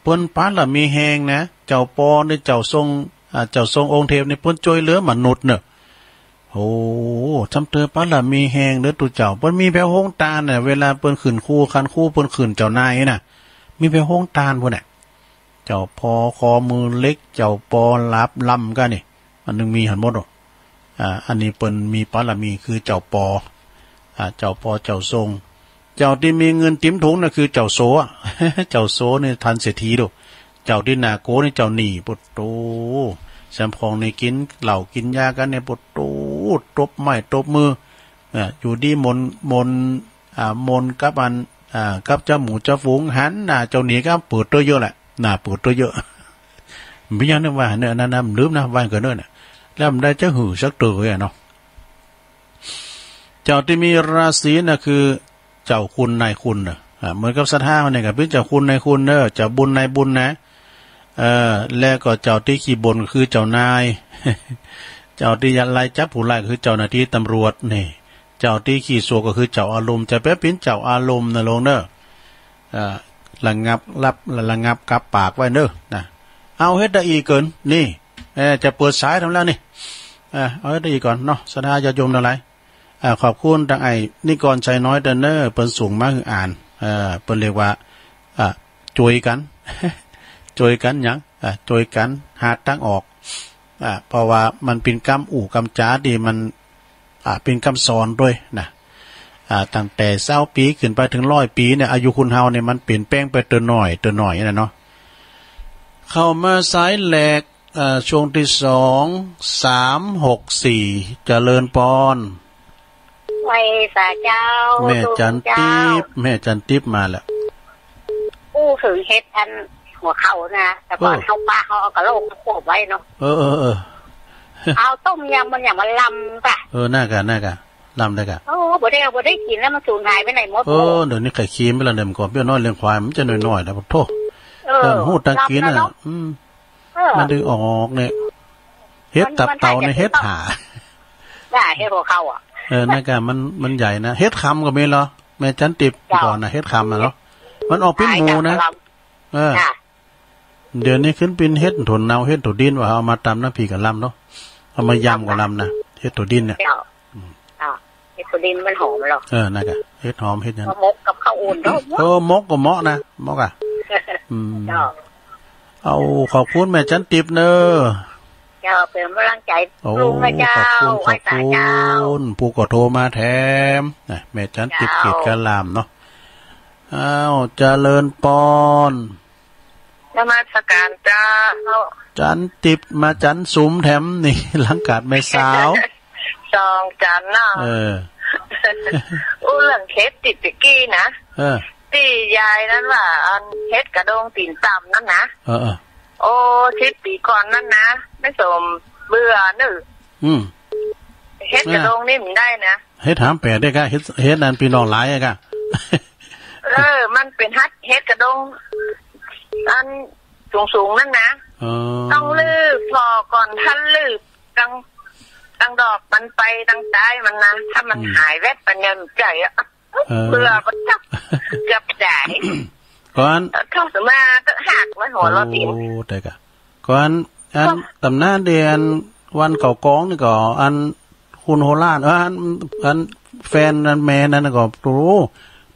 เปิ้นปานละมีแฮงนะ เจ้าปอเนี่ย เจ้าทรง อ่า เจ้าทรงองค์เทพเนี่ย เปิ้นช่วยเหลือมนุษย์เนี่ย โอ้ จำเตอปานละมีแฮงเด้อ ตูเจ้า เปิ้นมีแผวโฮงตานน่ะ เวลาเปิ้นขึ้นคูขันคู เปิ้นขึ้นเจ้านายน่ะ มีแผวโฮงตานพุ้นน่ะ เจ้าปอคอมือเหล็ก เจ้าปอหลาบลำก้านี่ อันหนึ่งมีหันหมดอ่ะ อ่า อันนี้เปิ้นมีปานละมีคือเจ้าปอ อ่า เจ้าปอเจ้าทรง เจ้าตี้มีเงินเต็มถุงน่ะคือเจ้าโสอ่ะ เจ้าโสนี่ทันเศรษฐีดู เจ้าตี้หน้าโกนี่เจ้าหนี้ ปุตโต สำพองนี่กินเหล้ากินยากันเนี่ย ปุตโต ตบไม้ตบมือ อ่า อยู่ดีมน มน อ่า มนกับอัน อ่า กับเจ้าหมู่เจ้าฝูงหันหน้าเจ้าหนี้ก็เปิดตัวเยอะแหละ หน้าเปิดตัวเยอะ ไม่ยังนึกว่าเนี่ย อันนั้นนะ ลืมนะ ว่าเกินด้วยเนี่ย แล้วมันได้เจ้าหื่อสักตัวเลยอะเนาะ เจ้าตี้มีราศีน่ะคือเจ้าคุณนายคุณน่ะ อ่า เหมือนกับศรัทธาเนี่ยก็เป็นเจ้าคุณนายคุณเนอะ เจ้าบุญนายบุญนะ เออ แล้วก็เจ้าตี้ขี้บ่นก็คือเจ้านาย เจ้าตี้ไล่จับผู้ร้ายก็คือเจ้าหน้าที่ตำรวจนี่ เจ้าตี้ขี้โศกก็คือเจ้าอารมณ์ จะไปเป็นเจ้าอารมณ์นะลงเนอะ อ่า ระงับรับ ระงับกับปากไว้เนอะนะ เอาเฮ็ดได้อีกเกิน นี่ เอ่อ จะเปิดสายทำแล้วนี่ อ่า เอาเฮ็ดได้อีกก่อนเนาะ ศรัทธาญาติโยมทั้งหลาย อ่า ขอบคุณทางไอ้นิกรชัยน้อยเด้อเนอะ เปิ้นส่งมาให้อ่าน เอ่อ เปิ้นเรียกว่า อ่า ช่วยกัน ช่วยกันหยัง อ่า ช่วยกันหาทางออก อ่า เพราะว่ามันเป็นกำอู้กำจาที่มัน อ่า เป็นกำสอนด้วยนะ อ่า ตั้งแต่ซาวปีขึ้นไปถึงร้อยปีเนี่ย อายุคนเฮาเนี่ยมันเปลี่ยนแปลงไปเตื้อน้อยเตื้อน้อยนะเนาะ เข้ามาสายแรก เอ่อ ช่วงที่สอง สามหกสี่ เจริญปอน ไหว้สาเจ้า แม่จันติบ แม่จันติบมาแล้ว อู้ถึงเฮ็ดอันหัวเข่านะ แต่ก่อน เออ เฮาป้าเฮาเอากะโหลกมาขวบไว้เนาะ เออ เออ เออ เอาต้มยำมันอย่างมาลำป่ะ เออ น่ากะ น่ากะ ลำได้กะ โอ้ บ่ได้ บ่ได้กินแล้ว มันสูญหายไปไหนหมด เออ เดี๋ยวนี้ไข่เค็มไปแล้วเนี่ย มันก่อนเปรี้ยวน้อยเลี้ยงควาย มันจะน้อยๆนะ โธ่ เออ เออ มันหูตังกินน่ะ ลำแล้วเนาะ อืม เออ มันดึงออกเนี่ย เห็ดตับเต่าเนี่ย มัน มัน เห็ดหา น่า เห็ดหัวเข่าอ่ะ เออ น่ากะ มัน มันใหญ่นะ เห็ดคำก็มีเหรอ แม่จันติบ เจ้า ก่อนนะ เห็ดคำนะเนาะ มันออกเป็นหมู่นะ ขายกับกะหล่ำ เออ จ้ะ เดี๋ยวนี้ขึ้นเป็นเห็ดถั่วเน่า เห็ดถั่วดิน ว่าเอามาตำน้ำพริกกะลำเนาะ เอามายำกะลำนะ เห็ดถั่วดินเนี่ย เจ้า อืม เจ้า เห็ดถั่วดินมันหอมเหรอ เออ น่ากะ เห็ดหอม เห็ดหยัง มาหมกกับข้าวอุ่นเนาะ เออ หมกก็เหมาะนะ หมกอ่ะ อืม เจ้า เอา ขอบคุณแม่จันติบเนอะ เจ้า เป็นกำลังใจ โอ้ ลุงนะเจ้า ขอบคุณ ไหว้สาเจ้า ขอบคุณ ผู้ก็โทรมาแถมนะ แม่จันติบ เจ้า เขตกะลำเนาะ อ้าว เจริญปอน นมัสการเจ้า จันติบมาจันสุมแถมนี่ หลังกาดแม่สาว สองจันเนาะ เออ อู้เรื่องเฮ็ดติดตะกี้นะ เออ ตี้ยายนั้นว่า อันเฮ็ดกระด้งตีนต่ำนั่นนะ เออ เออ โอ้ สิบปีก่อนนั่นนะ ไม่สมเบื่อนึก อืม เฮ็ดกระด้งนี่มันได้นะ เฮ็ดหามแปดได้กะ เฮ็ด เฮ็ดนั่นพี่น้องหลายอะกะ เอ เออ มันเป็นฮัดเห็ดกระดง อันสูงๆนั่นนะ อ๋อ ต้องลืบพอก่อน ถ้าลืบตังตังดอกมันไปตังใต้มันนะ ถ้ามัน อืม หายแวบไปเนี่ยมันใจอะ เออ เบื่อมันจะ เกือบตาย ก่อน เออ เข้าสมาหักไว้หัวเราะ โอ้ เต็ม แต่กะ ก่อน อัน ครับ ตำนานเดียนวันเก่ากองนี่ก็ อัน คุณโฮลาน เออ อัน อันแฟนอันแม่นั่นก็ โอ้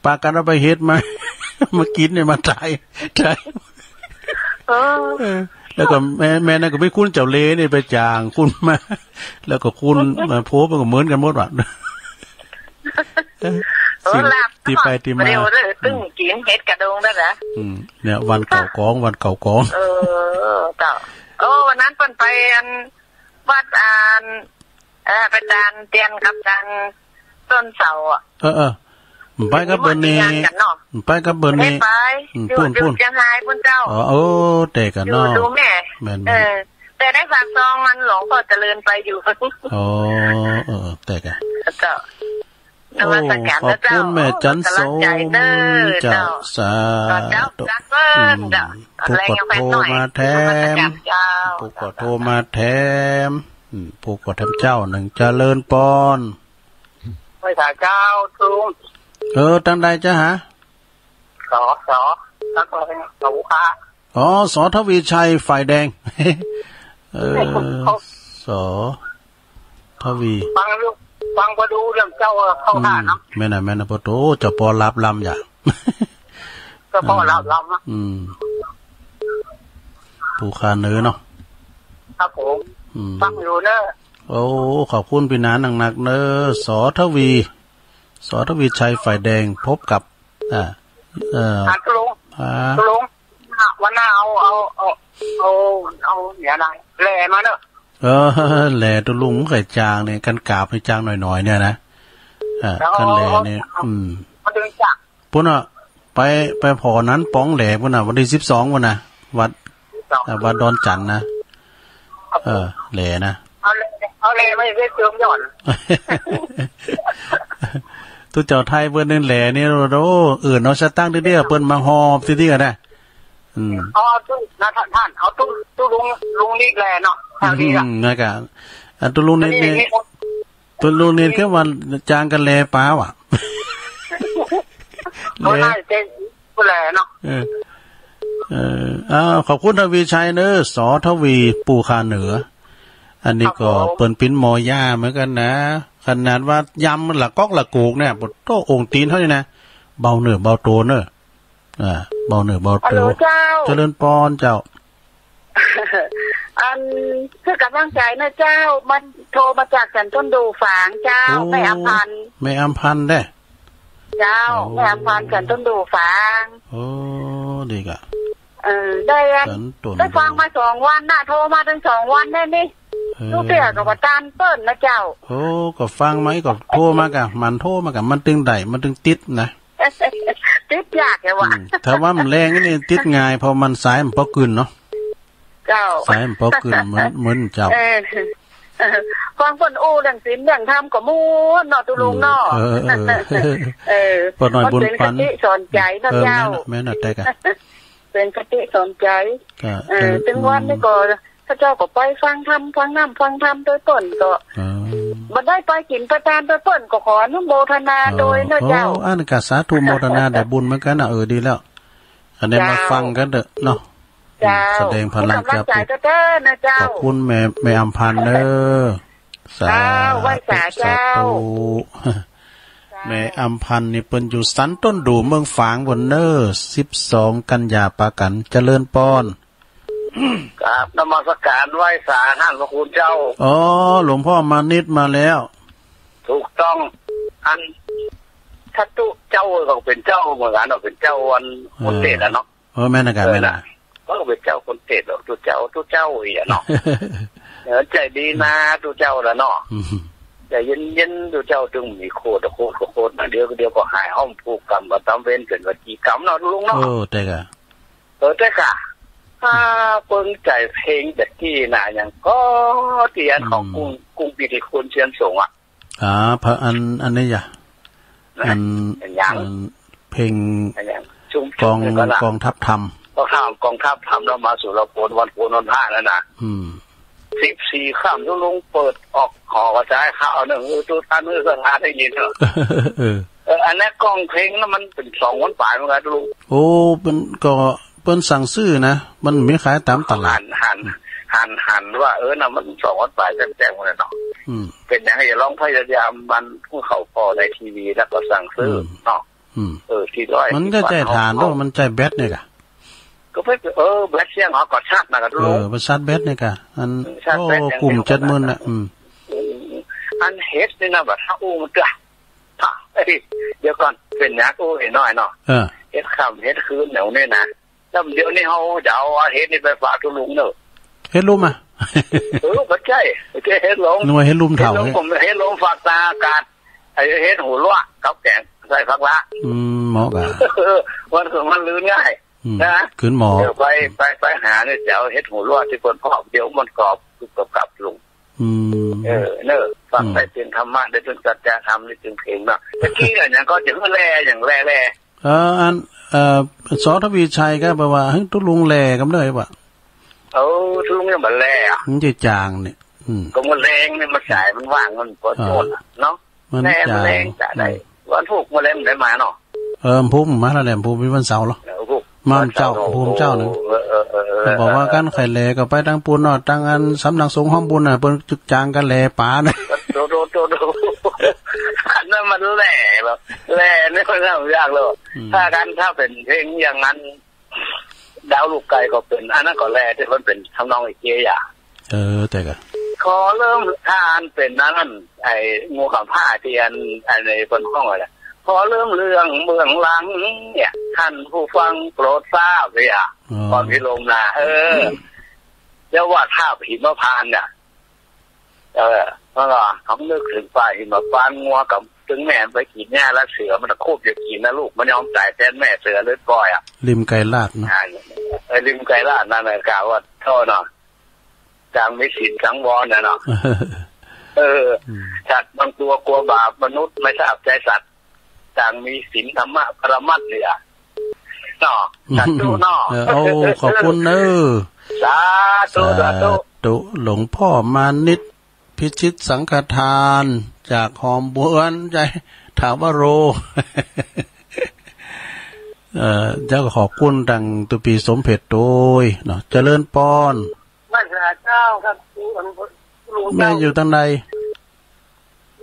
ปากันเอาไปเฮ็ดมา มากินเนี่ย มาตาย ตาย เออ เออ แล้วก็แม่ แม่นั่นก็ไปคุณเจ้าเลนี่ไปจ้างคุณมา แล้วก็คุณมาพบมันก็เหมือนกันหมดว่ะ เออ สิ่ง ลาบ ที่ไปที่มา เร็วเลย อืม ตึงกินเห็ดกระดงได้เหรอ อืม เนี่ย วันเก่ากอง วันเก่ากอง เออ เจ้า โอ้ วันนั้นเปิ้นไปอัน วัดอัน เออ ไปตานเตียนกับตานต้นเสาอะ เออ เออ ไปกับเปิ้นนี่ มีงานกันเนาะ ไปกับเปิ้นนี่ ไม่ไป อืม อยู่ ปู้น อยู่ ปู้น เชียงรายปู้นเจ้า อ๋อ โอ้ แต่กันเนาะ อยู่ดูแม่ แม่นๆ เออ แต่ได้ฝากซองมันหลวงพ่อเจริญไปอยู่ อ๋อ เออ เออ แต่กัน เจ้า นมัสการ โอ้ ขอบคุณ เจ้า แม่จันทร์สม กำลังใจเด้อ เจ้า เจ้า สาธุ เจ้า จันทร์เปิ้น อืม เจ้า ผู้ก็โทรมาแถม นมัสการ เจ้า ผู้ก็โทรมาแถม อืม ผู้ก็แถมเจ้าหนึ่ง เจริญปอน ไหว้สาเจ้า ลุง เออ ตังใดเจ้าหา สอ สอ แล้วก็สอค่ะ อ๋อ สอทวีชัย ฝ่ายแดง เออ เขา สอทวี ฟังลูก ฟังบ่ดูเรื่องเจ้าเข้า อืม ท่าเนาะ แม่นน่ะ แม่นน่ะ ปะโถ เจ้าปอหลาบลำอย่า เจ้าปอหลาบลำอะ อืม ผู้ข้าเนื้อเนาะ ครับผม อืม ฟังอยู่เนอะ โอ้ ขอบคุณพี่หนานหนักๆเนอะ สอทวี สอทวีชัย ฝ่ายแดง พบกับ อ่า เอ่อ อ่ะ ตกลง อ่า ตกลง วันหน้าเอา เอา เอา เอา เอา เนี่ยนะ แหล่มาเนอะ เออ แหล่ตกลงมันเคยจางเนี่ย กันกราบให้จางหน่อยๆเนี่ยนะ อ่า แล้ว กันแหล่เนี่ย เอา อืม มาดึงจาก ปุ้นอ่ะ ไป ไปผ่อนั้นป๋องแหล่ปุ้นอ่ะ วันที่สิบสองปุ้นน่ะ วัด สิบสอง อ่า วัดดอนจันทน์นะ ครับผม เออ แหล่นะ เอาแหล่ เอาแหล่มาอีกเติมยอด ตุ๊เจ้าไทยเปิ้นนี่แหล่นี่ โอ้ อื่นเอาสตังค์ทีเดียว เปิ้นมาหอบทีเดียวนะ อืม เอาตุ๊นะท่าน ท่าน เอาตุ๊ ตุ๊ลุง ลุงนิดแหล่เนาะ ทางนี้อะ อืม นั่นกะ อ่ะ ตุ๊ลุงนิดนี่ อันนี้ ตุ๊ลุงนิดคือว่าจางกันแหล่ป๋าว่ะ เขาได้เต็มแหล่เนาะ เออ เออ อ้าว ขอบคุณทวีชัยเนอะ สอทวี ปู่ข้าเหนือ อันนี้ก็ ครับผม เปิ้นปิ้นหมอย่าเหมือนกันนะ ขนาดว่ายำมันละก๊อกละกูกเนี่ย ปะโถ องค์ตีนเท่านี้นะ เบาเนื้อเบาตัวเนอะ อ่า เบาเนื้อเบาตัว ฮัลโหลเจ้า เจริญปอนเจ้า อัน คือกำลังใจนะเจ้า มันโทรมาจากสันต้นดูฝางเจ้า โอ้ แม่อำพันธ์ แม่อำพันธ์เด้ เจ้า โอ้ แม่อำพันธ์สันต้นดูฝาง โอ้ ดีกะ เออ ได้อัน สันต้น ได้ฟังมาสองวันน่ะ โทรมาตั้งสองวันได้นี่ เออ ลูกเตี้ยกับว่าตานเปิ้นนะเจ้า โอ้ ก็ฟังมาอีกก็โทรมากะ มันโทรมากะ มันตึงได้ มันตึงติดนะ ติดยากแกว่ะ อืม ถ้าว่ามันแรงนี่ติดง่าย เพราะมันสายมันปอกกึ่นเนาะ เจ้า สายมันปอกกึ่นเหมือน เหมือนเจ้า เออ เออ ฟังเปิ้นอู้เรื่องศีลเรื่องธรรมก็ม่วนเนาะ ตุ๊ลุงเนาะ เออ เออ เออ ป้อน้อยบุญปัน มันเป็นคติสอนใจเนาะ เออ เจ้า แม่นน่ะ แม่นน่ะ แต่กะ เป็นคติสอนใจ กะ เออ เออ ถึงวันนี้ก็ อืม เขาเจ้าก็ไปฟังธรรม ฟังน้ำ ฟังธรรมด้วยเปิ้นก็ เออ บ่ได้ไปกินไปทานด้วยเปิ้นก็ขออนุโมทนา เออ ด้วยเนาะเจ้า โอ้ อันกะสาธุโมทนาได้บุญเหมือนกันนะ เออ ดีแล้ว อันนี้ เจ้า มาฟังกันเถอะเนาะ เจ้า แสดงพลัง เป็นกำลังใจ จะปลุก เด้อนะเจ้า ขอบคุณแม่ แม่อำพันธ์เด้อ สาธุ เจ้า ไหว้สาเจ้า สาธุ เจ้า แม่อำพันธ์นี่เปิ้นอยู่สันต้นดู่เมืองฝางบนเนอ สิบสองกันยาปากั๋น เจริญปอน ครับ นมัสการไหว้สาท่านพระคุณเจ้า อ๋อ หลวงพ่อมานิดมาแล้ว ถูกต้อง อัน ถ้าตุ๊เจ้าก็เป็นเจ้าเหมือนกันเนาะ เป็นเจ้าวัน เออ คนเทศน์อะเนาะ เออ แม่นน่ะกะ เออ แม่นน่ะ น่ะ ก็เป็นเจ้าคนเทศน์เนาะ ตุ๊เจ้า ตุ๊เจ้าอีกอะเนาะ เออ ใจดีนะ ตุ๊เจ้าละเนาะ อืม ใจเย็นๆ ตุ๊เจ้า ตึงมีโคตร โคตรก็โคตรนะ เดี๋ยว เดี๋ยวก็หายอ้อมผูกกรรมกับตามเวรเป็นวจีกรรมเนาะ ลุงเนาะ เออ แต่กะ เออ แต่กะ ถ้าเปิ้งใจเพลงแต่กี้นะ อย่างก็เตียนของ อืม กุ้ง กุ้งปีติคุณเชียนสงฆ์อะ อ่า พระอัน อันนี้อย่า อัน อันยัง อัน เพ เพลง อันเนี้ยชุม กอง ชุมหนึ่งก็ละ กองทัพธรรม กองทัพ กองทัพธรรมแล้วมาสู่เราโกนวันโกนวันพระนั่นน่ะ อืม สิบสี่ค่ำทุลุงเปิดออกหอกระจายข่าวหนึ่ง เออ ทุกท่าน เออ สถานได้ยินเถอะ เออ เออ อันนั้นกองเพลงนั้นมันเป็นสองวันปลายเหมือนกันทุลุง โอ้ มันก็ เปิ้นสั่งซื้อนะ มันมีขายตามตลาด หัน หัน หัน หันว่า เออ น่ะ มันสองวันปลายแจ้งๆ หมดเลยเนาะ อืม เป็นอย่างไร ลองพยายามมันผู้เขาพอในทีวีแล้วก็สั่งซื้อ อืม เนาะ อืม เออ ที่ร้อย มันก็ใช้ถ่าน ที่วัดเขา ด้วย มันใช้แบตเนี่ยกะ ก็ไป เออ แบตเสียงเขาก็ชัดนะกะ เออ มันชัดแบตเนี่ยกะ อัน เออ ชัดแบต โอ้ อย่างเดียว กลุ่มเจ็ดหมื่นน่ะ อืม อืม อันเฮ็ดนี่นะ บัดถ้าอู้มันเตื้อ ฮะ เอ้ย เดี๋ยวก่อน เป็นหยัง อู้ไอ้น้อยเนาะ เออ เฮ็ดค่ำเฮ็ดคืนแนวนี้นะ แล้วเดี๋ยวนี้เขาจะเอาเฮ็ดนี่ไปฝากทุลุงเนอะ เฮ็ดลุ่มอ่ะ เออ บ่ใช่ บ่ใช่เฮ็ดลง นึกว่าเฮ็ดลุ่มเฒ่า เฮ็ดลง เนี่ย ผมเฮ็ดลงฝากตาอากาศ ไอ้เฮ็ดหูลวกกับแกงใส่ผักละ อืม เหมาะกะ เออ มัน มันลื่นง่าย อืม นะ ขึ้นหม้อ เดี๋ยวไป ไป ไปหาเนี่ย จะเอาเฮ็ดหูลวกที่เปิ้นพอก เดี๋ยวมันกรอบกรุบกรับลุง อืม เออ เนอะ ฟัง อืม ได้เสียงธรรมะ ได้เสียงสัจธรรม ได้เสียงเพลงเนาะ ตะกี้อะ อย่างก็จะแล่ อย่างแล่แล่ เออ อัน เออ สอ ทวีชัยก็บอกว่า ให้ทุลุงแล่กำเนิดว่ะ เออ ทุลุงยังบ่แล่อะ มันจะจางเนี่ย อืม ก็มันแรงเนี่ย มันสายมันว่าง มันก็ เออ โทษอะเนาะ มัน แล่มัน จาง แรงจะได้ อืม วันพุธมันแรงมันได้มาเนาะ เออ พุธมาแล้วแหละ พุธมีวันเสาร์เหรอ เออ พุธ มาเจ้า วันเสาร์ พุธเจ้าหนึ่ง เออ เออ เออ เออ บอกว่า เออ กันไข่แหล่ก็ไปตั้งปูนเนาะ ตั้งอันสำนักสงฆ์ห้องบุญน่ะ เปิ้นจึกจางกันแหล่ป๋านะ โต โต โต โต อันนั้นมันแหล่เหรอ แหล่นี่มันทำยากเลย อืม ถ้ากัน ถ้าเป็นเพลงอย่างนั้น ดาวลูกไก่ก็เป็น อันนั้นก็แหล่ที่มันเป็นทำนองไอ้เกียร์ เออ แต่ก็ ขอเริ่มทานเป็นอันนั้น ไอ้งูขำผ้าที่อัน อันในบนห้องอะไร ขอเริ่มเรื่องเบื้องหลังเนี่ย ท่านผู้ฟังโปรดทราบเนี่ย อ๋อ ตอนพิรมนะ เออ แล้วว่าทาบหิมพานต์เนี่ย เออ มันก็คำนึกถึงป่าหิมพานต์ งัวกับ ถึงแม่มันไปกินหญ้าแล้ว เสือมันตะครุบอยากกินนะลูก มันยอมตายแทนแม่ เสือเลือดก้อยอะ ริมไกรลาดเนาะ อ่า เออ ริมไกรลาดนั่นแหละ กล่าวว่าโทษเนาะ ต่างมีศีลสังวรนะเนาะ เออ อืม สัตว์บางตัวกลัวบาป มนุษย์ไม่ทราบใจสัตว์ ต่างมีศีลธรรมะปรมัตถ์เนี่ยเนาะ สาธุเนาะ เออ โอ้ ขอบคุณเนอะ สาธุ สาธุ สาธุ หลวงพ่อมานิต พิชิตสังฆทาน จากหอมบวนใจถาวโร เอ่อ เจ้าก็ขอบคุณตังตุปีสมเพชรโดยเนาะ เจริญปอน บ้านหาเจ้าครับ ลุงเจ้า แม่อยู่ทางใด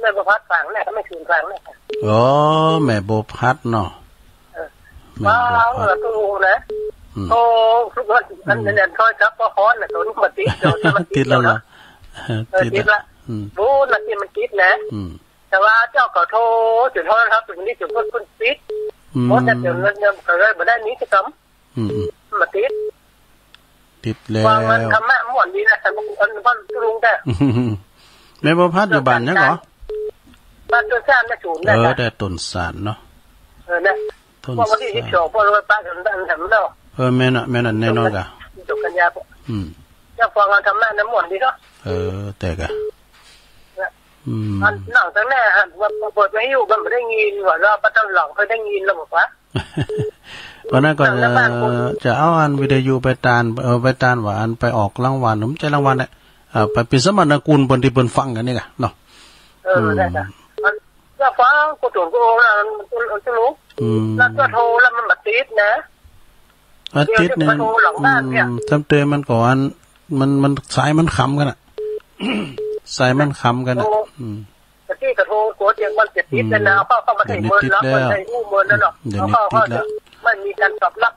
แม่บัวพัดฝั่งเนี่ย แม่ศูนย์ฝั่งเนี่ย อ๋อ แม่บัวพัดเนาะ เออ แม่บัวพัด ว้าว เออ ตู้นะ อืม โอ้ ทุกวัน อืม อันนั้น ถ้อยครับก็ฮ้อนน่ะ ตัวนี้มาติด เดี๋ยวจะมาติด ติดแล้วเหรอ แล้วนะ เออ ติด ติดละ ละ อืม โอ้ นาทีมันติดนะ อืม แต่ว่าเจ้าก็โทร ถึงโทรศัพท์ถึงนี่ถึงคนคนติด อืม โอ้ แต่เดี๋ยวเงินยังก็เลยบ่ได้นี้สักกำ อืม อืม มาติด ติดแล้ว ว่ามันธรรมะม่วนดีนะ แต่มัน มัน มันลุงแต่ แม่บัวพัดอยู่บ้านหยังก่อ บ้านต้นซาน แม่ศูนย์ เออ นั่นน่ะ แต่ต้นซานเนาะ เออ นะ ต้นซาน พวกวันที่สิบสอง พวกเราไปปะกันบ้านแถวนั้นเนาะ เออ แม่นน่ะ แม่นน่ะ แน่นอนกะ จบกันยา อืม เจ้าฟังเอาธรรมะน้ำม่วนดีเนาะ เออ แต่กะ นะ อืม อันหนังตั้งแน่ฮะ ว่าเปิดวิทยุมันไม่ได้ยิน ว่าเราไปตอนหลังค่อยได้ยิน เราบอกว่า วันนั้นก็ หนังในบ้านคน จะเอาอันวิทยุไปตาน เออ ไปตานว่าอันไปออกรางวัล ไม่ใช่รางวัลเนี่ย เอ่อ ไปเป็นสมนาคุณเปิ้นที่เปิ้นฟังกันนี่กะเนาะ เออ อืม ได้จ้ะ มันก็ฟังกูถูกกูโอ้นะ มัน มันจะรู้ อืม แล้วก็โทรแล้วมันมาติดนะ อาทิตย์หนึ่ง เดี๋ยวจะโทรหลังบ้านเนี่ย อืม จำเตือนมันก่อน มัน มัน สายมันขำกันอะ สายมันขำกันอะ โอ้ อืม ตะกี้ก็โทรกดอย่างมันจะติดแล้วนะ อืม เขาเข้ามาให้เมินแล้ว เดี๋ยวนี้ติดแล้ว มันให้อู้เมินแล้วเนาะ เดี๋ยวนี้ติดแล้ว เขาเข้า ไม่มีการตอบรับ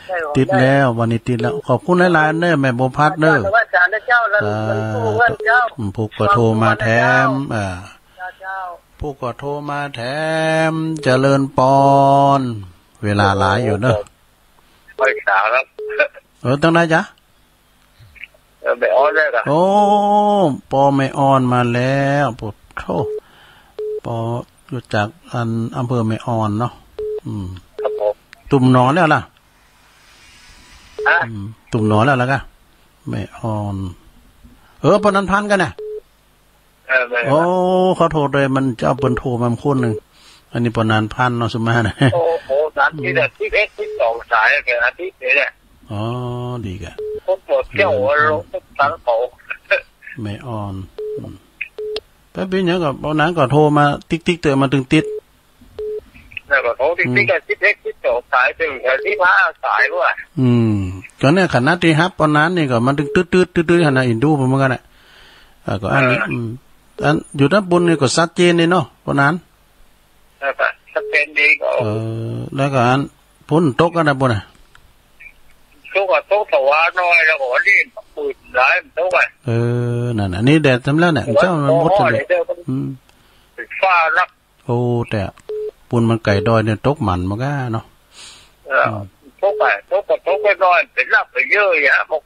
ได้หรอ ติดแล้ว วันนี้ติดแล้ว ขอบคุณหลายๆ เด้อ แม่บัวพัดเด้อ ไหว้เจ้า ไหว้ศาลนะเจ้า แล้ว สาธุ มันกู้เงินเจ้า อืม ผู้ก็โทรมาแถม เจ้า อ่า เจ้า เจ้า ผู้ก็โทรมาแถม เจริญปอน เวลาหลายอยู่เนอะ ไหว้ศาลครับ เออ ตั้งไหนจ๊ะ เออ แม่ออนแล้วครับ โอ้ ปอแม่ออนมาแล้ว ปะโธ่ ปอรู้จักอันอำเภอแม่ออนเนาะ อืม ครับผม ตุ้มหนอแล้วล่ะ ฮะ อืม ตุ้มหนอแล้วล่ะกะ แม่ออน เออ ปอนันพันกันน่ะ เออ แม่ โอ้ ขอโทษเลย มันจะเอาเปิ้นโทรมาคนหนึ่ง อันนี้ปอนานพันเนาะ สมมานะ โอ้โห สามสิบ อาทิตย์ สิบเอ็ด สิบสอง สาย แค่อาทิตย์เดียวเนี่ย อ๋อ ดีกะ คนหมดเที่ยวหัวลงทุกครั้งเขา แม่อ่อน อืม แป๊บเดียวก็ปอนานก็โทรมาติ๊กติ๊ก เตอะมาตึงติด แล้วก็โทรติ๊กติ๊ก อืม กัน สิบเอ็ด สิบสอง สาย ถึงแถว สิบห้า สายว่ะ อืม ก็เนี่ย ขนาดที่ฮับปอนานนี่ก็มันตึงตึ๊ดตึ๊ดตึ๊ดตึ๊ด ขนาดอินดูเหมือนกันน่ะ อ่า ก็อันนี้ เออ อืม อันอยู่ด้านบนนี่ก็ชัดเจนเลยเนาะ ปอนาน แล้วก็สเปนดีก็ เออ แล้วก็อันฝนตกกันนะบนน่ะ ตกอะ ตกแต่ว่าน้อย แล้วก็วันนี้ปืนหลายมันตกอะ เออ นั่นน่ะ นี่แดดทำแล้วเนี่ย เจ้ามันหมดเลย เดี๋ยวมัน อืม ฟ้านัก โอ้ แต่ปูนมันไก่ดอยเนี่ยตกหมันมากะเนาะ เออ อืม ตกไป ตกก็ตกไปน้อย เป็นหลักไปเยอะแยะ บอก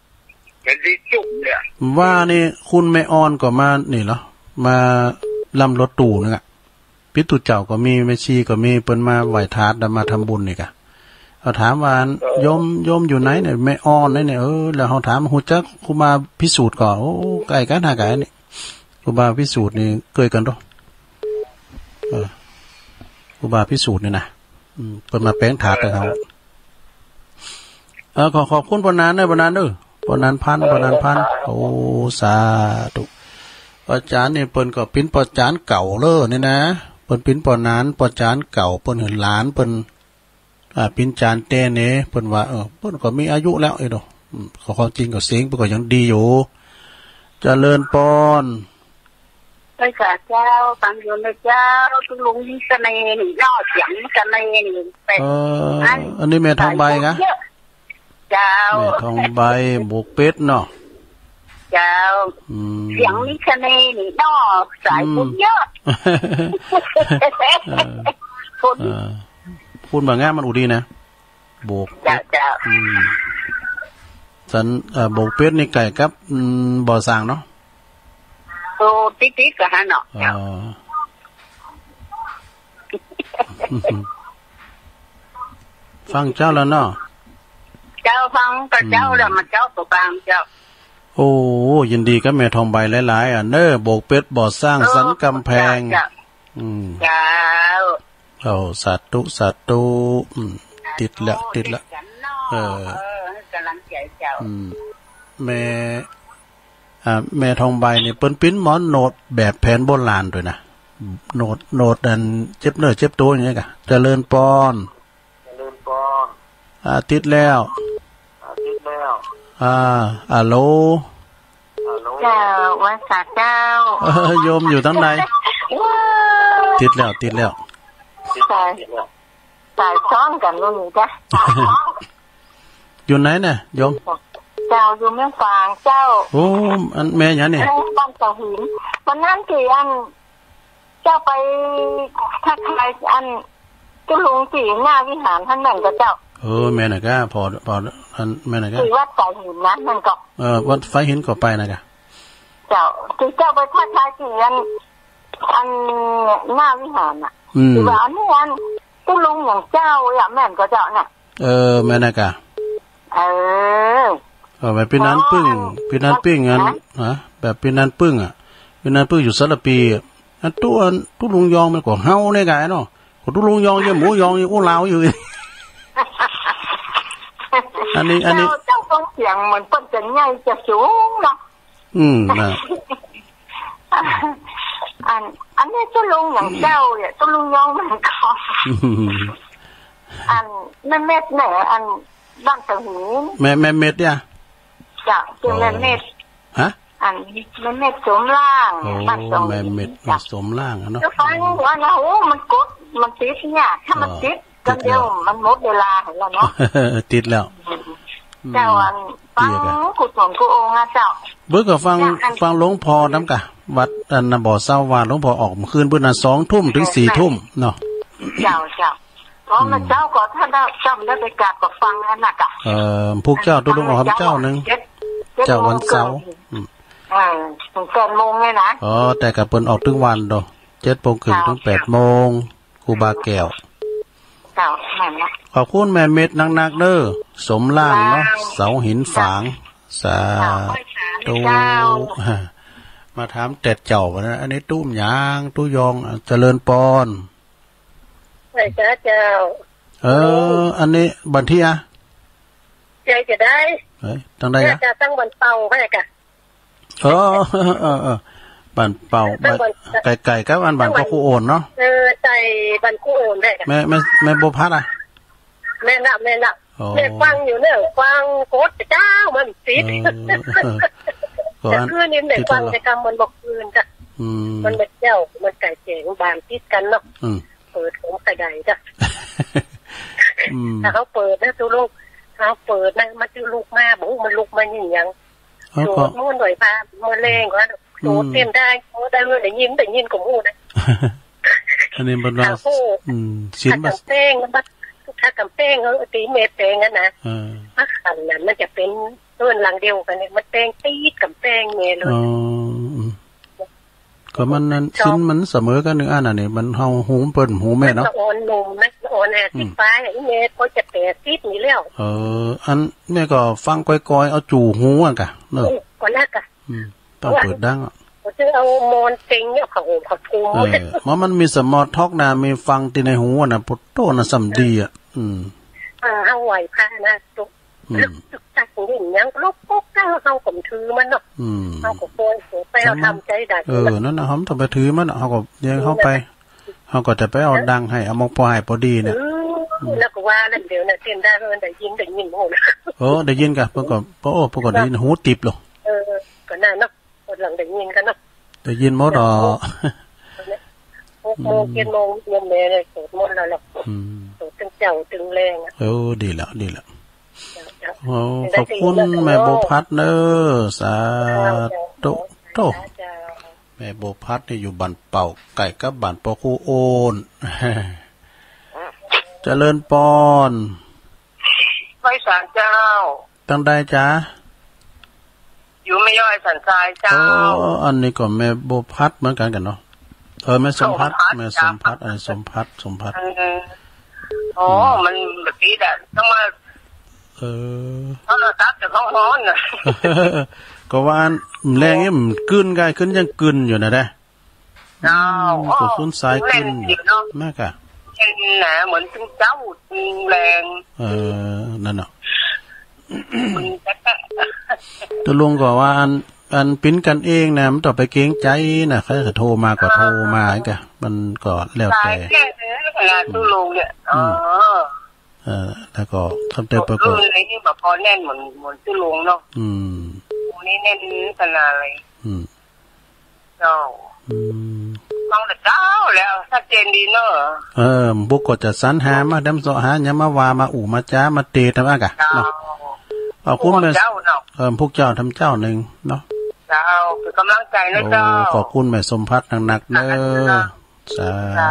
เป็นลิจุ่มเนี่ย ว่านี่คุณแม่อ่อนก็มานี่เหรอ มาลำรถตู้นึงอะ ปิตุเจ้าก็มี แม่ชีก็มี เปิ้นมาไหว้ธาตุ แล้วมาทำบุญนี่กะ เขาถามว่า เออ โยม โยมอยู่ไหนเนี่ย แม่อ่อนไหนเนี่ย เออ แล้วเขาถาม ฮู้จักครูบาพิสูจน์ก่อ โอ้ ใกล้กันหากันนี่ ครูบาพิสูจน์นี่เกยกันเนาะ เออ ครูบาพิสูจน์นี่นะ อืม เปิ้นมาแปลงธาตุให้เขา เออ ขอขอบคุณปอนานเด้อ ปอนานเด้อ ปอนานพัน ปอนานพัน โอ้ สาธุ อาจารย์นี่เปิ้นก็เป๋นปอจารย์เก่าเลยนี่นะ เปิ้นเป๋นปอนาน ปอจารย์เก่า เปิ้นหื้อหลานเปิ้น อ่า เป๋นจารย์แต๊เน่ เปิ้นว่า เออ เปิ้นก็มีอายุแล้วเอ้ยเนาะ อืม ก็ความจริงก็เสียงเปิ้นก็ยังดีอยู่ เจริญปอน ไปค่ะเจ้า ฟังอยู่นะเจ้า ตุ๊ลุงมีเสน่ห์นี่ เนาะ เสียงมีเสน่ห์นี่ เป็น เออ อัน อันนี้แม่ทองใบกะ เยอะ เจ้า แม่ทองใบ โบกเป็ดเนาะ เจ้า อืม เสียงมีเสน่ห์นี่เนาะ สายบุญเยอะ อืม เออ คน เออ พูดมางามมันอุดีนะ โบกเป็ด เจ้า เจ้า อืม สัน เอ่อ โบกเป็ดนี่ใก้กับ อืม บ่อสร้างเนาะ โอ้ ติดๆ กันฮะเนาะ อ๋อ ฟังเจ้าแล้วเนาะ เจ้าฟังก็เจ้า อืม แล้วมาเจ้าก็ฟังเจ้า โอ้ ยินดีกับแม่ทองใบหลายๆ อ่ะเน้อ โบกเป็ดบ่อสร้าง เออ สันกำแพง เจ้า อืม เจ้า โอ้ สาธุ สาธุ อืม ติดแล้ว ติดแล้ว เออ เออ ให้กำลังใจเจ้า อืม แม่ อ่า แม่ทองใบนี่เปิ้นเป๋นหมอโนดแบบแผนโบราณด้วยนะ โนด โนดอันเจ็บเนื้อเจ็บตัวอย่างเงี้ยกะ เจริญปอน เจริญปอน อ่า ติดแล้ว อ่า ติดแล้ว อ่า อะโหล อะโหล เจ้า ว่าสาเจ้า เออ โยมอยู่ทางไหน ว้าว ติดแล้ว ติดแล้ว สาย สายซ้อนกันนู่นนี่จ้ะ อยู่ไหนเนี่ยโยม เจ้าอยู่เมืองฝางเจ้า โอ้ อันแม่หยังนี่ เออ บ้านเสาหิน วันนั้นที่อัน เจ้าไปทักทายอันตุ๊ลุงที่หน้าวิหารท่านนั่นก็เจ้า เออ แม่นน่ะกะ พอ พอ อัน แม่นน่ะกะ ที่วัดเสาหินนะ นั่นก็ เออ วัดเสาหินก็ไปน่ะกะ เจ้า ที่เจ้าไปทักทายที่อัน อันหน้าวิหารน่ะ อืม ที่ว่าอันนี้อันตุ๊ลุงอย่างเจ้าอ่ะ แม่นก็เจ้าเนี่ย เออ แม่นน่ะกะ เออ เออ แบบพี่นันปึ้ง อ๋อ พี่นันปึ้งอัน ฮะ ฮะ แบบพี่นันปึ้งอ่ะ พี่นันปึ้งอยู่สารพีอ่ะ อันตุ๊ อันตุ๊ลุงยองมันก็เฮาเนี่ยกะเนาะ ก็ตุ๊ลุงยองยังหมูยองยังอู้ลาวอยู่ อันนี้ อันนี้ เจ้า เจ้าฟังเสียงเหมือนเปิ้นจะใหญ่จะสูงเนาะ อืม น่ะ อัน อันนี้ตุ๊ลุงอย่างเจ้าเนี่ย ตุ๊ลุงยองมันก็ อืม อันแม่เม็ดเนี่ย อันบ้านเสาหิน แม่ แม่เม็ดเนี่ย เจ้า ชื่อแม่เม็ด อ๋อ ฮะ อันแม่เม็ดสมร่าง โอ้ บ้านเสาหิน แม่เม็ด เจ้า สมร่างอะเนาะ เจ้าฟังว่านะ โอ้ มันกด มันติดเนี่ย ถ้ามัน อ๋อ ติด ติดแล้ว ก็เดี๋ยวมันหมดเวลาแล้วเนาะ ติดแล้ว เจ้า อันฟัง เตี้ยกะ ครูสอนครูโองค์นะเจ้า เบิ่งก็ฟัง เจ้า อัน ฟังหลวงพ่อนำกะ วัดอันน่ะบ่อเศร้าว่าหลวงพ่อออกเมื่อคืนเบิ่งน่ะ สองทุ่มถึงสี่ทุ่มเนาะ เจ้า เจ้า เพราะมัน อืม เจ้าก็ถ้าได้ เจ้าได้ไปกราบก็ฟังนั่นน่ะกะ เอ่อ พวกเจ้าตุ๊ลุงออกคำเจ้าหนึ่ง เจ็ด เจ็ดโมง เจ้าวันเสาร์ ครึ่ง อืม เออ ถึงแปดโมงเลยนะ อ๋อ แต่กะเปิ้นออกตึงวันโด เจ็ดโมงครึ่ง เจ้า ถึงแปดโมง ครูบาแก้ว เจ้า นั่นแหละ ขอบคุณแม่เม็ดนักๆ เด้อ สมร่างเนาะ เจ้า เสาหินฝาง สาธุ เจ้า มาถามแต่เจ้านะ อันนี้ตุ๊หยัง ตุ๊ยอง เจริญปอน ใส่จ้าเจ้า เออ อันนี้บันที่อะ ใจจะได้ เอ้ย ตั้งได้ แม่ อะ จะตั้งบันเป่าให้กะ เออ เออ เออ เออ บันเป่า ตั้งบัน บัน ไก่ไก่กับอันบัน ตั้งบัน พ่อครูโอนเนาะ เออ ใส่บันครูโอนได้กะ แม่ แม่ แม่บัวพัดอะ แม่นละ แม่นละ อ๋อ แม่ฟังอยู่เนี่ย ฟังโคตรเจ้ามันติด เออ ก็ แต่ อัน คืนนี้แม่ ติด ฟัง แล้ว แต่กำมันบอกคืนจ้ะ อืม มันเป็นเจ้า มันไก่แจ๋งบ้านติดกันเนาะ อืม เปิดของกระไดจ้ะ อืม ถ้าเขาเปิดนะ ตู้ลูก เขาเปิดนะ มาตู้ลูกมา บอกมันลุกมาอย่างยัง เอา ส ก็ วดมนต์ไหว้พระ เมื่อแรงก็ อืม สวดเต็มได้ โอ้ ได้เงินได้ยิน ได้ยินก็มู้นะ อันนี้มันว่า ถ้าโห อืม ศีล ถ้า บ่ กำแพงมัน ถ้ากำแพงเขาตีเมตแปงกันนะ เออ ถ้าขันนั้นมันจะเป็นเพื่อนหลังเดียวกันเนี่ย มันแปงตีดกำแพงเมเลย อ๋อ อืม ก็มันนั่น ชอบ ศีลมันเสมอกันนึงอันน่ะนี่ มันเฮาหูเปิ้นหูแม่เนาะ มันก็อ่อนหนุ่มนะ อ่อนแอ อืม สิบปลาย ไอ้เมย์ก็จะแปดสิบนี่แล้ว เออ อันแม่ก็ฟังก้อยๆ เอาจู่หูอ่ะกะเนอะ อืม ก็น่ากะ อืม ต้องเปิดดังอะ เขาจะเอามอนเต็งเนี่ย เขาโหมเขาทุม เออ ว่ามันมีสมอทอกนะ มีฟังที่ในหูอะนะ ปวดโตนะ สำดีอะ อืม เออ เอาไหวพระนะ ตุ๊ก อืม ตึกตักอย่างยังลบปุ๊บแล้วเขาก็ถือมันเนาะ อืม เขาก็โกยหัวไป เอาทำใจได้ เออ นั่นนะ เขาต้องไปถือมันอะ เขาก็เดี๋ยวเขาไป เขาก็จะไปเอาดังให้ เอามกพอให้พอดีเนี่ย เออ อืม แล้วก็ว่าแล้วเดี๋ยวนะ เต้นได้ เออ ได้ยิน ได้ยินโอ้นะ โอ้ ได้ยินกะ เพิ่นก็ โอ้ เพิ่นก็ได้ยิน หูติบเหรอ เออ ก็น่าเนาะ กำลังได้ยินกันเนาะ ได้ยินหมดอ่ะ หกโมง อืม เจ็ดโมง โยมแม่เลย สวดมนต์แล้วเนาะ อืม สวดตึงเจ้าตึงแรงอะ เออ ดีแล้ว ดีแล้ว เจ้า เจ้า โอ้ ขอบคุณแม่บัวพัดเนอะ สาธุ เจ้า เจ้า โถ่ เจ้า แม่บัวพัดนี่อยู่บ้านเป่า ใกล้กับบ้านพ่อครูโอน เจริญปอน ไหว้สารเจ้า ตั้งใดจ๊ะ อยู่แม่ย้อยสันทรายเจ้า โอ้ อันนี้ก็แม่บัวพัดเหมือนกันกันเนาะ เออ แม่สมพัด สมพัด แม่สมพัด จ้ะ อันนี้สมพัด สมพัด เออ อ๋อ อืม มันแบบนี้แหละ ต้องมา เออ โทรศัพท์จะเข้าฮ้อนน่ะ ก็ว่าอันแรงนี่มันกึ่นกายขึ้นยังกึ่นอยู่นะเด้ เจ้า อืม ก็คุ้นสายกึ่นอยู่ แม่นอยู่เนาะ แม่กะ เห็นนะ เหมือนตึงเจ้าตึงแรง เออ นั่นเนาะ ตึงแต๊ะ ตกลงก็ว่าอัน อันปิ้นกันเองนะ มันต้องไปเกรงใจนะ ใครจะโทรมาก็โทรมา เออ กะ มันก็แล้วแต่ สายแค่นี้ขนาด อืม ตู้ลงเนี่ย อืม อ๋อ เออ แล้วก็คำเตือนไปก็ เออ ในนี้แบบพอแน่นเหมือน เหมือนตู้ลงเนาะ อืม ตรงนี้แน่นขนาดเลย อืม เจ้า อืม ฟังแต่เจ้าแล้ว ชัดเจนดีเนอะ เออ บุกก็จะสรรหามา ดำเสาะหาหยังมาว่า มาอู้มาจา มาเตะทำอ่ะกะ เจ้า เนาะ ขอบคุณ พวกเจ้าเนาะ เออ พวกเจ้าทำเจ้าหนึ่งเนาะ เจ้า เป็นกำลังใจนะเจ้า โอ้ ขอบคุณแม่สมพัดหนักๆเนอะ สาธุ เจ้า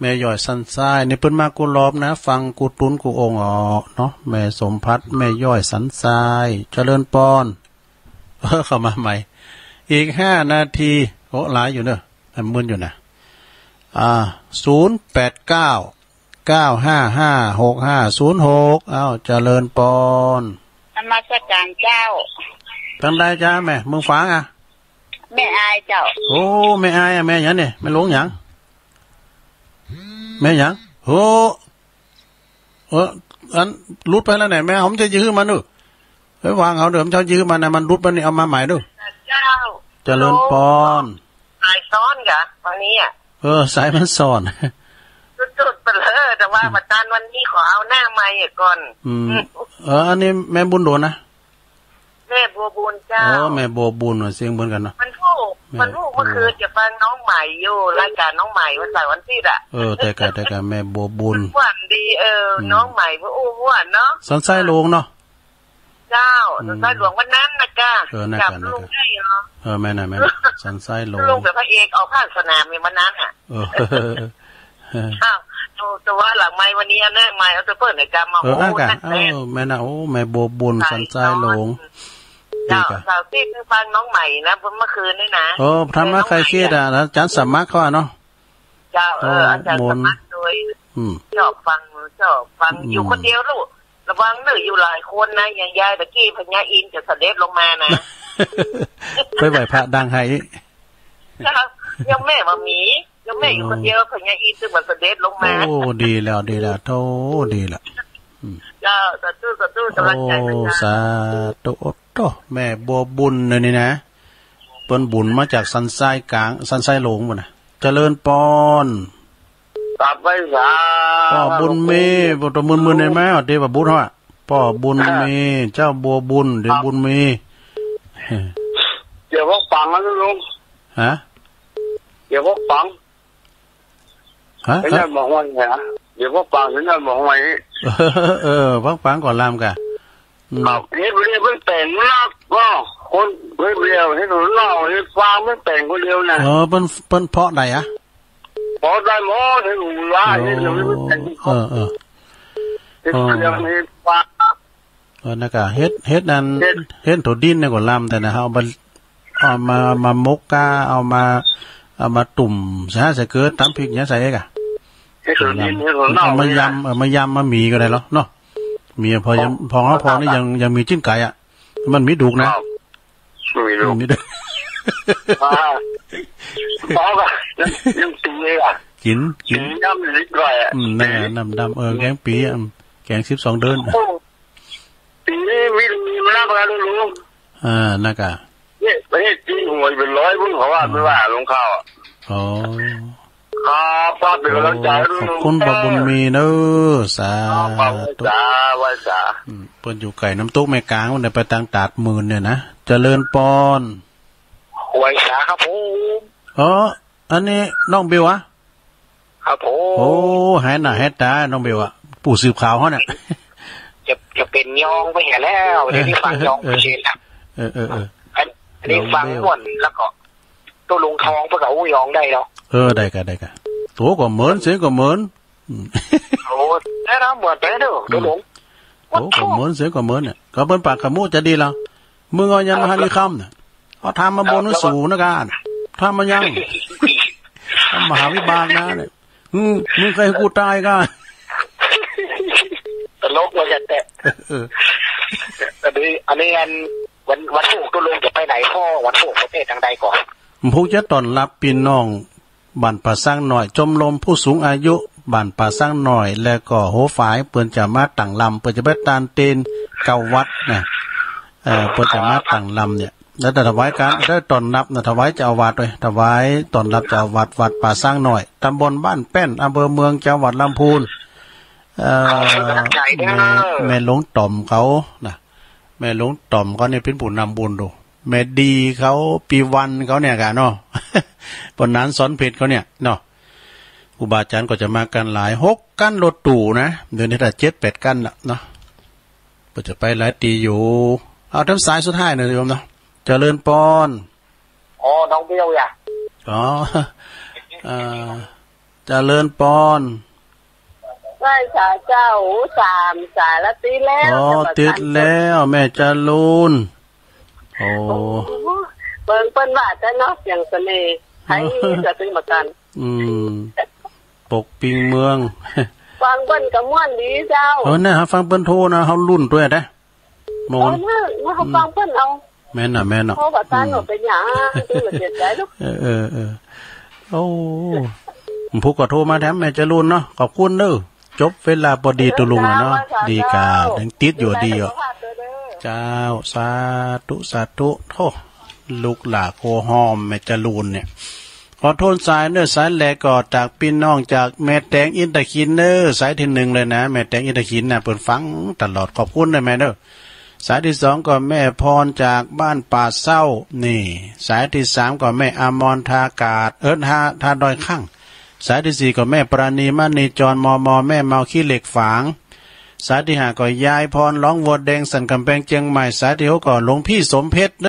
แม่ย้อยสันทราย นี่เปิ้นมากู้รอบนะ ฟังกู้ตุนกู้องค์อ๋อเนาะ แม่สมพัด แม่ย้อยสันทราย เจริญปอน เออ เข้ามาใหม่ อีกห้านาที โอ้ หลายอยู่เนอะ อันมึนอยู่นะ อ่า ศูนย์แปดเก้า เก้าห้าห้า หกห้าศูนย์หก อ้าว เจริญปอน นมัสการเจ้า ตั้งใดจ๊ะแม่ เมืองฝางอ่ะ แม่อายเจ้า โอ้ แม่อายอ่ะ แม่หยังเนี่ย แม่หลวงหยัง แม่หยัง โอ้ เออ อันหลุดไปแล้วเนี่ย แม่ผมจะยื้อมันดู เฮ้ย วางเอาเดี๋ยวผมจะยื้อมันนะ มันหลุดไปนี่ เอามาใหม่ดู เจ้า เจริญปอน สายซ้อนกะวันนี้อ่ะ เออ สายมันซ้อน สุดๆไปเลย แต่ว่า อืม มาตันวันนี้ขอเอาหน้าไมค์อ่ะก่อน อืม เออ อันนี้แม่บุญโดนนะ แม่บัวบุญเจ้า อ๋อ แม่บัวบุญน่ะ เสียงเหมือนกันเนาะ มันผู้ แม่ มันผู้ บัว เมื่อคืนจะฟังน้องใหม่อยู่ รายการน้องใหม่วันเสาร์วันอาทิตย์อ่ะ เออ แต่กะ แต่กะ แม่บัวบุญ ม่วนดี เออ อืม น้องใหม่ว่าอู้ม่วนเนาะ สันทรายหลวงเนาะ เจ้า อืม สันทรายหลวงวันนั้นนะกะ เออ นั่นกะ จับลุง นั่นกะ ได้เหรอ เออ แม่น่ะ แม่น่ะ สันทรายหลวง ลุงเป็นพระเอกออกภาคสนามในวันนั้นอ่ะ เออ อ้าว ดูแต่ว่าหลังไมค์วันนี้เอาหน้าไมค์เอาตัวเปิดในกรรมมา เออ โอ้ อ่ะกะ นั่นแหละ เออ แม่น่ะ โอ้ แม่บัวบุญ สาย สันทรายหลวง เจ้า ดีกะ เสาร์อาทิตย์ฟังน้องใหม่นะ เมื่อคืนนี่นะ เออ ทำมาใครเครียดอ่ะ อาจารย์สมัครเขาอ่ะเนาะ เจ้า เออ เออ อาจารย์ มนต์ สมัครโดย อืม ชอบฟัง ชอบฟัง อืม อยู่คนเดียวลูก ระวังเนอะ อยู่หลายคนนะ อย่างยายตะกี้พญาอินทร์จะเสด็จลงมานะ ไปไหว้พระดังให้ เจ้า ยังแม่มามี ก็แม่อยู่คนเดียว พญาอินทร์จึงมาเสด็จลงมา โอ้ ดีแล้ว ดีแล้ว โธ่ ดีแล้ว อืม เจ้า สาธุ สาธุ กำลังใจนะ โอ้ เจ้า สาธุ โอ้โธ่ แม่บัวบุญเนี่ยนี่นะ เปิ้นบุญมาจากสันทรายกลาง สันทรายหลวงพุ้นนะ เจริญปอน ครับ ไหว้สา ป้อบุญมี ป้อตัวมึนๆ ได้ไหม เดี๋ยวป้อบุญเหรอ ป้อบุญมี เจ้าบัวบุญ เดี๋ยวบุญมี เดี๋ยวพวกปังนะลุง ฮะ เดี๋ยวพวกปัง ฮะ เห็นนั่นบอกว่าไงฮะ เดี๋ยวพวกปัง เห็นนั่นบอกว่าไง เออ พวกปังก่อนลำกะ อืม ครับ เฮ็ดเรียบเพิ่นแต่งมากก็ คนเฮ็ดเรียบ เฮ็ดหน้า เฮ็ดฟาง เพิ่นแต่งคนเดียวนะ เออ เปิ้น เปิ้นเพาะใดอะ เพาะได้หมด เฮ็ดหรูหรา เออ เฮ็ดหรู เออ เออ เฮ็ดเครื่อง เออ เฮ็ดฟาง เออ นั่นกะ เฮ็ด เฮ็ดนั่น เฮ็ด เฮ็ดถั่วดินเนี่ยก็ลำแต่นะ เอามา เอามา เอามาหมกกะ เอามา เอามาตุ่มใส่ ใส่เกลือ ตำพริกเนี่ยใส่กะ เฮ็ดถั่วดิน เฮ็ดถั่วเน่า เอามายำ เนี่ย เอามายำ มาหมี่ก็ได้เหรอเนาะ หมี่พอ ครับ พอ พอนี่ยัง ยังมีจิ้นไก่อะ มันมีดุกนะ ครับ มีดุก มีดุก อ่า เอากะ ยัง ยังตีเลยอะ กิน กิน ตีน้ำนิดหน่อยอะ อืม นั่นแหละ น้ำดำ เออ แกงปีอะ อืม แกงสิบสองเดือน โอ้ ปีนี้มี มีมานักแล้วลุง อ่า นักอะ เนี่ย ประเทศจีนหวยเป็นร้อย เพิ่งเขาว่า อืม ไม่ว่าลงข่าวอะ อ๋อ ครับ ครับ เป็นกำลังใจให้ลุง ขอบคุณป้อบุญมีเนอะ สาธุ ครับ ไหว้สา ไหว้สา อืม เปิ้นอยู่ไก่น้ำตกแม่กลาง วันนี้ไปทางตาดหมื่นเนี่ยนะ เจริญปอน ไหว้สาครับผม เออ อันนี้น้องบิวอะ ครับผม โอ้ หายหน้าหายตา น้องบิวอะ ผู้สืบข่าวเขาเนี่ย จะ จะเป็นยองไปเหียแล้ว เดี๋ยวนี้ฟังยองไปเฉยแล้ว เออ เออ เออ อัน อันนี้ฟังม่วน แล้วก็ ตัวลุงทองเพิ่นก็อู้ยองได้เนาะ เออ ได้กะ ได้กะ ตัวก็เหมือน เสียงก็เหมือน อืม โอ้ แต่ละเหมือนแต่เด้อ อืม ตัวลุง โอ้ ก็เหมือน เสียงก็เหมือนเนี่ย ก็เปิ้นปากขมุจะดีแล้ว มึงเอายังมาหันอีกคำเนี่ย เอาทำมาบนหนังสูงนะกัน ทำมายัง ทำมหาวิบากนะเนี่ย อืม มึงเคยให้กูตายกัน ตลกว่ากันแต่ เออ อันนี้ อันนี้อัน วัน วันศุกร์ตัวลุงจะไปไหนพ่อ วันศุกร์ประเทศทางใดก่อน ผมจะต้อนรับพี่น้อง บ้านป่าสังน้อย ชมรมผู้สูงอายุ บ้านป่าสังน้อย แล้วก็หัวฝาย เปิ้นจะมาตั้งลำ เปิ้นจะไปตานเตนเก้าวัดนะ เอ่อ เปิ้นจะมาตั้งลำเนี่ย แล้วแต่ถวายการ ได้ต้อนรับนะ ถวายเจ้าอาวาสด้วย ถวายต้อนรับเจ้าอาวาส วัดป่าสังน้อย ตำบลบ้านแป้น อำเภอเมือง จังหวัดลำพูน เอ่อ ขอบคุณกำลังใจเด้อ แม่ แม่หลวงต่อมเขานะ แม่หลวงต่อมเขาเนี่ยเป็นผู้นำบุญดู แม่ดีเขา ปีวันเขาเนี่ยกะเนาะ ปนานสอนเพชรเขาเนี่ยเนาะ ครูบาอาจารย์ก็จะมากันหลาย หกคันรถตู้นะ เดี๋ยวนี้ถ้าเจ็ดแปดคันละเนาะ ก็จะไปหลายตีอยู่ เอาทางสายสุดท้ายหน่อยโยมเนาะ เจริญปอน อ๋อ น้องเบี้ยวอย่า อ๋อ เอ่อ เจริญปอน ไหว้สาเจ้า สามสายละติดแล้ว อ๋อ แต่ประกัน ติดแล้ว แม่จรูน โอ้ โอ้ เบิ่งเปิ้นว่าแต่เนาะ เสียงเสน่ห์ ไผจะซื้อประกัน อืม ปกปิงเมือง ฟังเปิ้นก็ม่วนดีเจ้า เออ เนี่ย หาฟังเปิ้นโทรนะ เฮาลุ้นตัวยเด้ โมน เออ เนี่ย มาเขาฟังเปิ้นเอา แม่นน่ะ แม่นน่ะ โทรประสาน อืม ว่าเป็นหยัง คือมันเสียใจลูก เออ เออ เออ โอ้ ผู้ก็โทรมาแถมแม่จรูนเนาะ ขอบคุณเด้อ จบเวลาพอดี เออ ตัวลุงอะเนาะ เจ้า ดีกา เจ้า ยังติดอยู่ ดีอยู่ เจ้า สาธุ สาธุ โธ่ ลูกหลานโคหอมแม่จรูนเนี่ย ขอโทษสายเนอร์สายแหลกก็จากพี่น้องจากแม่แตงอินทขินเนอร์ สายที่หนึ่งเลยนะ แม่แตงอินทขินนะ เปิ้นฟังตลอด ขอบคุณนะแม่เนอร์ สายที่สองก็แม่พรจากบ้านป่าเศร้า นี่ สายที่สามก็แม่อมรทากาด เอิ้น ทา ทาดอยข้าง สายที่สี่ก็แม่ปราณีมณีจร มม แม่เมาขี้เหล็กฝาง สายที่ห้าก็ยายพรร้องวัวแดงสันกำแพงเชียงใหม่ สายที่หกก็หลวงพี่สมเพชร